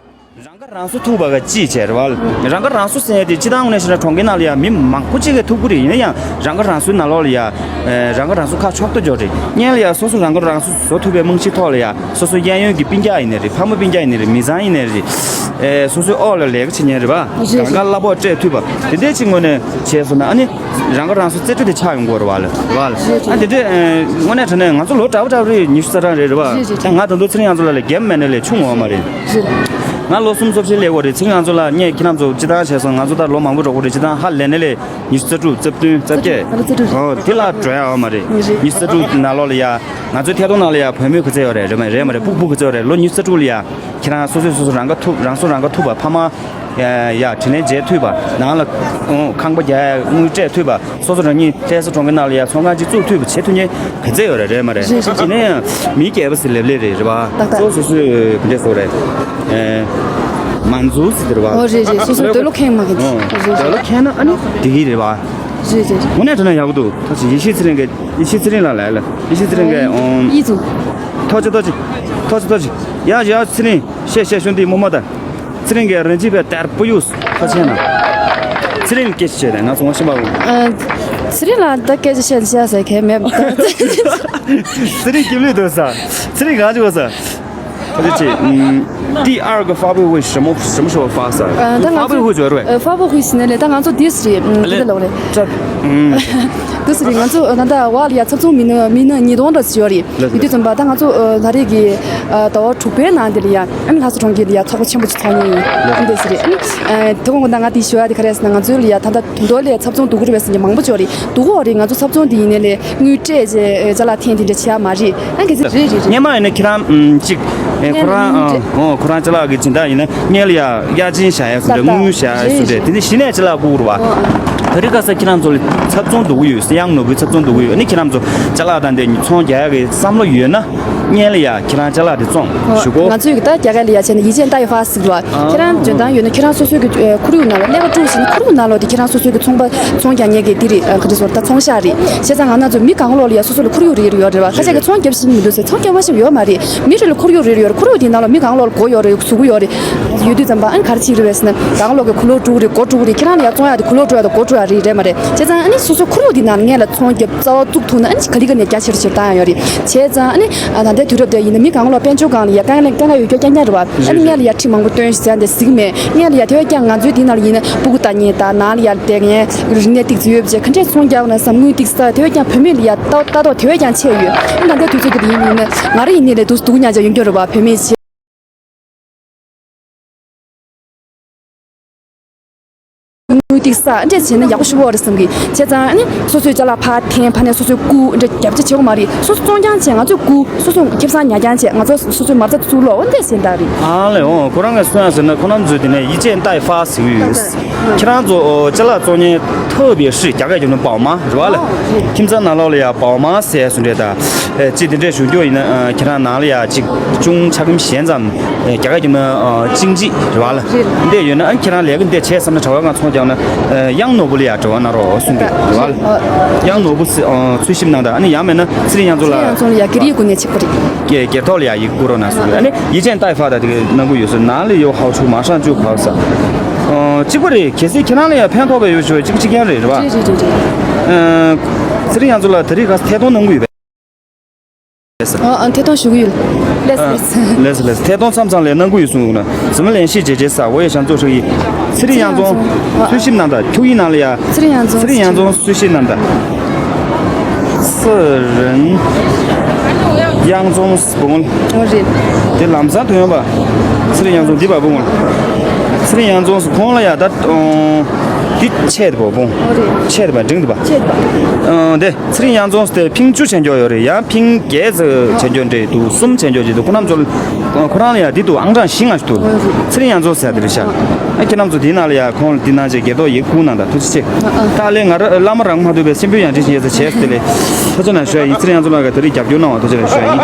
རང་ཁ་རང་གསོ་ཐུབ་པ་ག་ཅིས་བྱས་རེད་བ། རང་ཁ་རང་གསོ་ཟེར་ཡ་དེ་སྤྱིར་བཏང་ངོས་ནས་བཤད་ན་གྲོང་ཁྱེར་ནང་ལ་ཡ་མི་མང་པོ་ཅིག་གིས་ཐུབ་ཀྱི་རེད། ཡིན་ན་ཡང་རང་ཁ་རང་གསོའི་ནང་ལོགས་ལ་ཡ། ཨེ། རང་ཁ་རང་གསོ་ཁག་ཆོག་ཏུ་འཇོག་རེད། སྔོན་ལ་ཡ་སོ་སོ་རང་ཁ་རང་གསོ་བཟོ་ཐུབ་པའི་རྨང་གཞིའི་ཐོག་ལ་ཡ་སོ་སོ་གཡས་གཡོན་གྱི་སྤུན་ཀྱག་ཡིན་ནའི་རེད། ཕ་མ་སྤུན་ཀྱག་ཡིན་ནའི་རེད། མི་ཚང་ཡིན་ནའི་རེད། ཨེ། སོ་སོའི་འོག་ལ་ལས་ཀ་བྱེད་མཁན་རེད་བ། རེད། གང་ག་གླ་ཕོགས་སྤྲད་ཐུབ་པ་དེ་འདྲས་ཅིག་ངོས་ནས་བྱས་སོང་ན། ཨ་ནི་རང་ཁ་རང་གསོ་རྩེ་གྲ་དེ་ཆགས་ཡོང་གི་ཡོད་རེད་བ། ལ་བ་ལ། རེད། ཨ། རེད། དེ་འདྲས། ཨེ། དངོས་གནས་དྲང་གནས་ང་ཚོ་ལོ་འདྲ་པོ་འདྲ་པོ་རེད། ཉི་ཤུ་རྩ་གྲངས་རེད། རེད་བ། རེད། རེད། ད་ང་ད་དུང་ཚེ་རིང་ཡང་ཚོ་ལ་ལས་རྒན་མེད་ན་ལས་ཆུང་ངོ་མ་རེད། རེད། ང་ལོ་གསུམ་སོ་བཞི་སླེབས་ཡོད་རེད། ཚེ་རིང་ཡང་ཚོ་ལ་ངས་ཁྱེད་རྣམ་ཚོ་སྤྱིར་བཏང་བྱས་སོང་། ང་ཚོ་ད་ལོ་མང་པོ་འགྲོ་གི་རེད། སྤྱིར་བཏང་ཧ་ལས་ནས་ལས་ཉི་ཤུ་རྩ་དྲུག་རྩ་བདུན་རྩ་བརྒྱད། རྩ་དྲུག། ཨོ། དེ་ལ་འགྲོ་ཡ་ཡོད་མ་རེད། རེད། ཉི་ཤུ་རྩ་དྲུག་ནང་ལོགས་ལ་ཡ། ང་ཚོའི་ཐད་གཏོང་ནང་ལ་ཡ་བུད་མེད་ག་ཚོད་ཡོད་རེད། རེད་མ་རེད། རེད་མ་རེད། སྤུ་གུ་ག་ཚོད་ཡོད་རེད། ལོ་ཉི་ཤུ་རྩ་དྲུག་ལ་ཡ་ཁྱེད་རང་སོ་སོས་སོ་སོ་རང་ཁ་ཐུབ། རང་སྲོག་རང་ཁ་ཐུབ་པ། ཕ་མ་ཡ་དྲིན་ལན་འཇལ་ཐུབ་པ། ནང་ལ། ཨོ། ཁང་པ་རྒྱག་ཡ་དངུལ་སྤྲད་ཐུབ་པ། སོ་སོ་རང་ཉིད་ལྷ་ས་གྲོང་ཁྱེར་ནང་ལ་ཡ་ཚོང་ཁང་ཅིག་བཙུགས་ཐུབ་པ་བྱེད་ཐུབ་མཁན་ག་ཚོད་ཡོད་རེད། རེད་མ་རེད། རེད་རེད། ཡིན་ན་ཡང་མི་སྐྱེས་པ་ཟེར་ལེབ་ལེབ་རེད། རེད་པ། ཏག་ཏག། གཙོ་བོ་སོ་སོའི་ག་འདྲས་ཟེར་དགོས་རེད། ཨེ། མང་གཙོ་ཟེར་དེ་རེད་པ། ཨོ། རེད་རེད། སོ་སོའི་འདོད་བློ་ཁེངས་མ་ཁེངས། ཨོ། རེད་རེད། འདོད་བློ་ཁེངས་ན་ཨ་ནི་བདེ་གི་རེད་པ། རེད་རེད། དངོས་གནས་དྲང་གནས་ཡག་པོ་འདུག་ཐུགས་རྗེ་ཆེ། ཡེ་ཤེས་ཚེ་རིང་གིས། ཡེ་ཤེས་ཚེ་རིང་ལ་ལབ་ལ། ཡེ་ཤེས་ཚེ་རིང་གིས། ཨོ། ཡིད་ཚུགས། ཐུགས་རྗེ་ཆེ། ཐུགས་རྗེ་ཆེ། ཐུགས་རྗེ་ཆེ། ཡ་ཡ་ཚེ་རིང་། ཤེས་ཤེས། ཤུན་ཏི་མོ་མོ་ད། ཚེ་རིང་གིས་རིན་ཆེན་པའི་དར་པོ་གཡུགས། ཁ་ཆེ་ན། ཚེ་རིང་སྐད་ཆ་བཤད་དང་། ང་ཚོ་ངོ་ཤེས་པ་གོ། ཨ། ཚེ་རིང་ལ་ད་སྐད་ཆ་བཤད་བཤད་ཟེར་མཁན་མེད་པ། ཚེ་རིང་སྐྱིད་པོ་འདུག་ས། ཚེ་རིང་གང་བྱུང་ས། ཁ་ཆེ་ཆེ། ཨུམ། 第二个发布会什么什么时候发生？ ཨ། ད་ང་ཚོ། 发布会 བྱོས་རེད། ཨ། 发布会 ཟེར་ནས་ལས་ད་ང་ཚོ་འདི་ཟེར་རེད། ཨུམ། འདི་ལ་ལོག་རེད། ཨུམ། འདི་ཟེར་རེད། ང་ཚོ་ད་ལྟ་བར་ལ་ཡ་ཚབ་ཚོང་མི་སྣ་མི་སྣ་ཉིས་སྟོང་འདྲ་ཟེར་ཡོད་རེད། ལགས་སོ། ཡིན་དུས་ཙམ་པ་ད་ང་ཚོ་ཨ་ད་རེས་ཀྱི་ཨ་ཟླ་བ་དྲུག་པའི་ནང་འདི་ལ་ཡ། ཨ་ནི་ལྷ་ས་གྲོང་ཁྱེར་ལ་ཡ་ཚོགས་པ་ཆེན་པོ་ཅིག་ཚོགས་མྱོང་ཡོད། ལགས་སོ། འདི་ཟེར་རེད། ཨ་ནི་ཨ་དེ་གོང་གོང་ད་ང་དེ་ཞུ་ཡ་དེ་ག་རེ་ཟེར་ན། ང་ཚོའི་ལ་ཡ་ད་ལྟ་ད་དུང་ལ་ཡ་ཚབ་ཚོང་སྡུག་གུ་རེད་པས་ཟེར་མཁན་མང་པོ་ཅིག་ཡོད་རེད། སྡུག་གུ་རེད། ང་ཚོ་ཚབ་ཚོང་འདི་ཡིན་ནའི་ལས་དངུལ་སྤྲད་བྱས་ཅ་ལག་འཐེན་དེ་འདྲ་བྱེད་ཡ་མ་རེད། ཨ་གལ་སྲིད་རེད་རེད་རེད། སྔོན་མ་ཡིན་ན་ཁྱེད་རང་ཨམ་ཅིག་ཨེ་ཁོ་རང་། སྔོན་ལ་ཨ་ཨོ་ཁོ་རང་ཅ་ལག་གི་སྦྱིན་བདག་ཡིན་ན་སྔོན་ལ་ཡ་གཡར་སྦྱིན་བྱ་ཡ་བཟོ་འདྲ། ཏག་ཏག་དངུལ་བཞག་ཡ་བཟོ་འདྲ། རེད་རེད། དེ་ནས་གཞི་ནས་ཅ་ལག་བསྐུར་བ། ཨོ་ཨ། ད་རེས་ཁ་སང་ཁྱེད་རང་ཚོ་ལ་ཚབ་ཚོང་སྡུག་གུ་ཡོད། གཡང་ནོར་བུའི་ཚབ་ཚོང་སྡུག་གུ་ཡོད། ཨ་ནི་ཁྱེད་རང་ཚོ་ཅ་ལག་དང་དེ་ཚོང་རྒྱག་ཡ་གི་བསམ་བློ་ཡོད་ན། སྔོན་ལ་ཡ་ཁྱེད་རང་ཅ་ལག་དེ་བཙོང་ཞུ་གོ། ང་ཚོས་ཀྱི་ད་རྒྱ་སྐད་ལ་ཡ་བྱས་ན་一件带一发ཟེར་བ། ཨ། ཁྱེད་རང་འཇོན་ཐང་ཡོད་ན་ཁྱེད་རང་སོ་སོའི་གི་ཨ་ཁོར་ཡུག་ནང་ལ་ཀླད་པ་དཀྲུགས་ཤིག་ན་ཁོར་ཡུག་ནང་ལོགས་དེ་ཁྱེད་རང་སོ་སོའི་གི་ཚོང་པ་ཚོང་རྒྱག་མཁན་གི་དེ་རེད། ཨ་ག་རེ་ཟེར། ད་ཚོང་ཤག་རེད། བྱས་ཙང་ང་རང་ཚོ་མི་གང་ག་ལོག་ལ་ཡ་སོ་སོ་ལ་ཁོར་ཡུག་རེ་རེ་ཡོད་རེད་བ། ཁ་ཤས་ཀྱིས་ཚོང་རྒྱབ་ཤེས་མི་འདུག་ཟེར། ཚོང་རྒྱབ་མ་ཤེས་ཡོད་མ་རེད། མི་རེ་ལ་ཁོར་ཡུག་རེ་རེ་ཡོད། ཁུ་རུ་དེ་ནང་ལ་མི་གང་ལོག་ལ་མགོ་ཡོད་རེད། གཟུགས་པོ་ཡོད་རེད། ཡོད་དུས་ཙམ་པ་ཨ་ནི་ག་རེ་བྱེད་ཀྱི་རེད་ཟེར་ན། གང་ལོག་གི་ཁུ་ལོ་དཀྲུག་རེད། མགོ་དཀྲུག་རེད། ཁྱེད་རང་ལ་ཡ་བཙོང་ཡག་དེ་ཁུ་ལོ་དཀྲུག་ཡག་དང་མགོ་དཀྲུག་ཡག་རེད། རེད་མ་རེད། བྱས་ཙང་ཨ་ནི་སོ་སོའི་ཁུ་རུ་དེ་ནང་ལ་ངས་ལ་ཚོང་རྒྱབ་རྩ་བ་བཙུགས་ཐུབ་ན་ཨ་ནི་ག་ལེ་ག་ལེ་རྒྱ་ཆེ་རུ་ཆེ་རུ་བཏང་ཡག་ཡོད་རེད། བྱས་ཙང་ཨ་ནི་ཨ་ད་ལྟའི་དུས་རབས་དེ་ཡིན་ན་མི་གང་ལོག་དཔལ་འབྱོར་སྒང་ལ་ཡ་དཀའ་ངལ་དཀའ་ངལ་ཡོད་རྒྱུ་རྐྱང་རྐྱང་རེད་བ། ཨ་ནི་ངས་ལ་ཡ་ཁྲི་མང་པོ་བཏོན་ཟེར་ཡག་དེ་གཟིགས་མེད། ངས་ལ་ཡ་དེ་བས་ཀྱང་ང་ཚོའི་དེ་ནང་ལ་ཡིན་ན་སྤུ་གུ་ལྟ་མཁན་དང་ནང་ལ་ཡ་བསྡད་མཁན་རིག་གནས་ཏོག་ཙམ་ཡོད་པ་བྱས་ག་འདྲས་ཚོང་རྒྱག་ན་བསམ། དངུལ་ཏོག་ཙམ། དེ་བས་ཀྱང་བུད་མེད་ལ་ཡ་ལྟ་ལྟ་རྟོག་དེ་བས་ཀྱང་ཆེ་ཡོད། ཨ་ད་ལྟའི་དུས་ཚོད་དེ་ཡིན་ན་ང་རང་ཡིན་ནའི་ལས་དུས་སྡུག་ཉག་ཅག་ཡོང་རྒྱུ་རེད་བ། བུད་མེད་བྱས། དངུལ་ཏོག་ཙམ་འདྲས་བྱས་ན་ཡག་པོ་ཞེ་པོ་རེད་བསམ་གི། བྱས་ཙང་ཨ་ནི་སོ་སོའི་ཅ་ལག་ཕར་འཐེན། ཕར་ནས་སོ་སོའི་རྐུ་འདྲ་རྒྱབ་ཆ་བྱེད་དགོས་མ་རེད། སོ་སོ་བཙོང་རྐྱང་བྱས་ང་ཚོས་རྐུ། སོ་སོ་ཁེ་བཟང་ཉར་རྐྱང་བྱས་ང་ཚོ་སོ་སོའི་མ་རྩ་ཚུར་ལོག་འོ་འདྲས་ཟེར་འདྲ་རེད། ཨ་ལས། འོ་ཁོ་རང་གིས་གསུང་ཡག་ཟེར་ན་ཁོ་རང་ཚོས་དེ་ནས་一件代发ཟེར་གི་ཡོད། ཁྱེད་རང་ཚོ་ཅ་ལག་བཙོང་མཁན་特别是རྒྱ་སྐད་རྒྱབ་ན་宝妈རེད་བ་ལ། ཁྱིམ་ཚང་ནང་ལོགས་ལ་ཡ་宝妈ཟེར་སུ་འདྲས་དང་། ཨེ་ཅི་དེ་འདྲས་ཞུ་རྒྱུ་ཡིན་ན་ཨ་ཁྱེད་རང་ནང་ལ་ཡ་ཅིག་ཅུང་ཆ་སྐམ་ཞན་ཙམ། ཨེ་རྒྱ་སྐད་རྒྱབ་ན་ཨ་ཅིང་ཅི་རེད་བ་ལ། འདི་ཡོད་ན་ཨ་ཁྱེད་རང་ལས་ཀ་འདི་བྱས་བསམ་ན་དྲ་བ་ང་ཚོ་རྒྱག་ན་ཨ་ཡང་ནོར་བུ་ལ་ཡ་དྲི་བ་གནང་རོགས་གསུང་གི་རེད་བ་ལ། ཡང་ནོར་བུ་ཟེར་ཨ་འཚོལ་ཞིབ་གནང་དང་། ཨ་ནི་ཡང་མེད་ན་ཚེ་རིང་དབྱངས་འཛོམས་ལགས་ཚེ་རིང་དབྱངས་འཛོམས་ལགས་ཡ་སྒེར་ཡིག་སྒོ་ནས་ཕྱེ་དགོས་རེད། སྒེར་སྒེར་ཐོག་ལ་ཡ་ཡིག་བསྐུར་རོགས་གནང་གསུང་གི། ཨ་ནི་一件代发ད་དེ་གནང་གི་ཡོད་ཟེར། 哪里有好处马上就跑ས། ཨ་གཅིག་པ་རེད། གལ་སྲིད་ཁྱེད་རང་ལ་ཡ་ཕན་ཐོགས་པ་ཡོད་ཞུ་བ་གཅིག་གཅིག་རྐྱང་རེད་རེད་བ། རེད་རེད་རེད་རེད། ཨ་ཚེ་རིང་དབྱངས་འཛོམས་ལགས་ད་རེས་ག་ས་ཐད་གཏོང་གནང་གི་ཡོད་པས། ཨ་ཨ་ཐད་གཏོང་ཞུ་གི་ཡོད། ལགས་སོ་ལགས་སོ། ལགས་སོ་ལགས་སོ། ཐད་གཏོང་མཚམས་མཚམས་ལ་གནང་གི་ཡོད་གསུང་གི་ན། 怎么联系姐姐ས། 我也想做生意། ཚེ་རིང་དབྱངས་འཛོམས། འཚོལ་ཞིབ་གནང་དང་། ཐུགས་ཡིག་ནང་ལ་ཡ། ཚེ་རིང་དབྱངས་འཛོམས། འཚོལ་ཞིབ་གནང་དང་། 四人 དབྱངས་འཛོམས་བུ་མོ། ཨོ་རེད། དེ་ལམ་སང་ཐོན་ཡོང་པ། ཚེ་རིང་དབྱངས་འཛོམས་འདི་པ་བུ་མོ། ཚེ་རིང་དབྱངས་འཛོམས་ཁོང་ལ་ཡ་ད། འདི་ཆད་པ་བུ་མོ། ཨོ་རེད། ཆད་པ་འགྲིག་འདུག་པ། ཆད་པ། དེ་ཚེ་རིང་དབྱངས་འཛོམས་དེ་ཕིང་བཅུ་བྱེད་འཇོག་ཡོད་རེད། ཡང་ཕིང་བརྒྱད་ཙམ་བྱེད་འཇོག་འདྲ་འདུག་གསུམ་བྱེད་འཇོག་ཅིག་འདུག་ཁོང་རྣམ་ཚོ་ཁོ་རང་ལ་ཡ་འདི་འདུག་ཨང་གྲངས་བཞི་ལྔ་ཞིག་འདུག་ཚེ་རིང་དབྱངས་འཛོམས་ཟེར་དེ་རེད་ཤག་ཨ་ཁྱེད་རྣམ་ཚོ་དེའི་ནང་ལ་ཡ་ཁོང་ལ་འདི་གནང་བྱས་སྒེར་ཐོག་ཡིག་བསྐུར་གནང་དང་། ཐུགས་རྗེ་ཆེ། ད་ལས་ང་རང་བླ་མ་རང་མ་ཐུབ་པའི་སེམས་པོད་ཡང་འདྲི་བྱེད་ས་བྱས་ཟེར་ལས། ཐུགས་རྗེ་གནང་ཞུ་ཡ་ཡིན། ཚེ་རིང་དབྱངས་འཛོམས་ལགས་ཀྱིས་དེ་རིང་རྒྱབ་སྐྱོར་གནང་བ་ཐུགས་རྗེ་གནང་ཞུ་ཡ་ཡིན།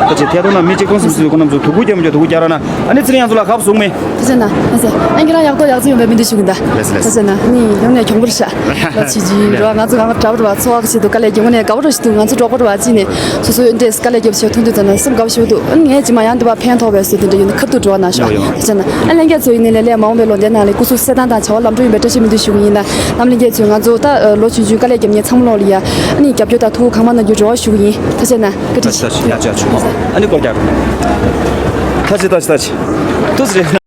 ཐུགས་རྗེ། ཐད་གཏོང་ནང་མི་གཅིག་སྟོང་སུམ་ཅུ་ཁོང་རྣམ་ཚོ་དོ་ཁུར་རྒྱབ་མི་འཇོག་དོ་ཁུར་རྒྱག་རོགས་གནང་། ཨ་ནི་ཚེ་རིང་དབྱངས་འཛོམས་ལགས་ཁ་བཟུང་མེད། ཐུགས་རྗེ་གནང་། ཨ་ཙི། ཨ་ཁྱེད་རང་ཡག་ཐོག་ཡག་བརྩེགས་ཡོང་བའི་སྨོན་འདུན་ཞུ་གི་ཡིན་ད། ལགས་སོ་ལགས་སོ། ཐུགས་རྗེ་གནང་། ཨ་ནི་ཡོང་ནས་གྱོང་པོ་རེད་ཤག་ལ་ཆི་ཇི་ཡིན་རོ། ང་ཚོ་གང་ག་འདྲ་པོ་རེད་བ། འཚོ་བ་གི་ཆེད་དུ་དཀའ་ལས་རྒྱབ། དངོས་གནས་དགའ་པོ་རོ་ཞིག་འདུག་ང་ཚོ་འབྲོག་པ་རེད་བ། ཅི་ནས་སོ་སོའི་འདྲས་དཀའ་ལས་རྒྱབ་བྱས་ཐོན་དུས་ཙམ་ན་སེམས་དགའ་པོ་ཞིག་འདུག་ཨ་ནི་ངས་ཅི་མ་ཡང་འདི་བ་ཕན་ཐོགས་པའི་བཟོ་འདི་འདྲ་ཡོད་ན་ཁ་ཐུག་འགྲོ་བ་ན་ཤོག་ཡོ་ཡོ། ཐུགས་རྗེ་གནང་། ཨ་ལྷན་རྒྱས་ཚོ་ཡིན་ནའི་ལས་ལས་མ་འོངས་པའི་ལོ་འདི་ནང་ལ་སྐུ་གཟུགས་གསལ་ཐང་དང་བྱ་བ་ལམ་འགྲོ་ཡོང་བའི་བཀྲ་ཤིས་སྨོན་འདུན་ཞུ་གི་ཡིན་ལ། ནམ་ལྷན་རྒྱས་ཚོས་ང་ཚོ་ད་ལོ་ཆུང་ཆུང་དཀའ་ལས་རྒྱབ་མཁན་ཚང་མ་ལོག་ལ་ཡ་ཨ་ནི་རྒྱབ་སྐྱོར་དང་ཐུགས་ཁུར་གང་མང་གནང་རྒྱུའི་རེ་བ་ཞུ་གི་ཡིན། ཐུགས་རྗེ་གནང་། བཀའ་དྲིན་ཆེ། ཐ་ཆི་ཐ་ཆི་ཡ་ཅག་ཆུ་ཨ་ནི་སྐོར་རྒྱག་ཐ་ཆི་ཐ་ཆི་ཐ་ཆི་ཐུགས་རྗེ་ཆེ།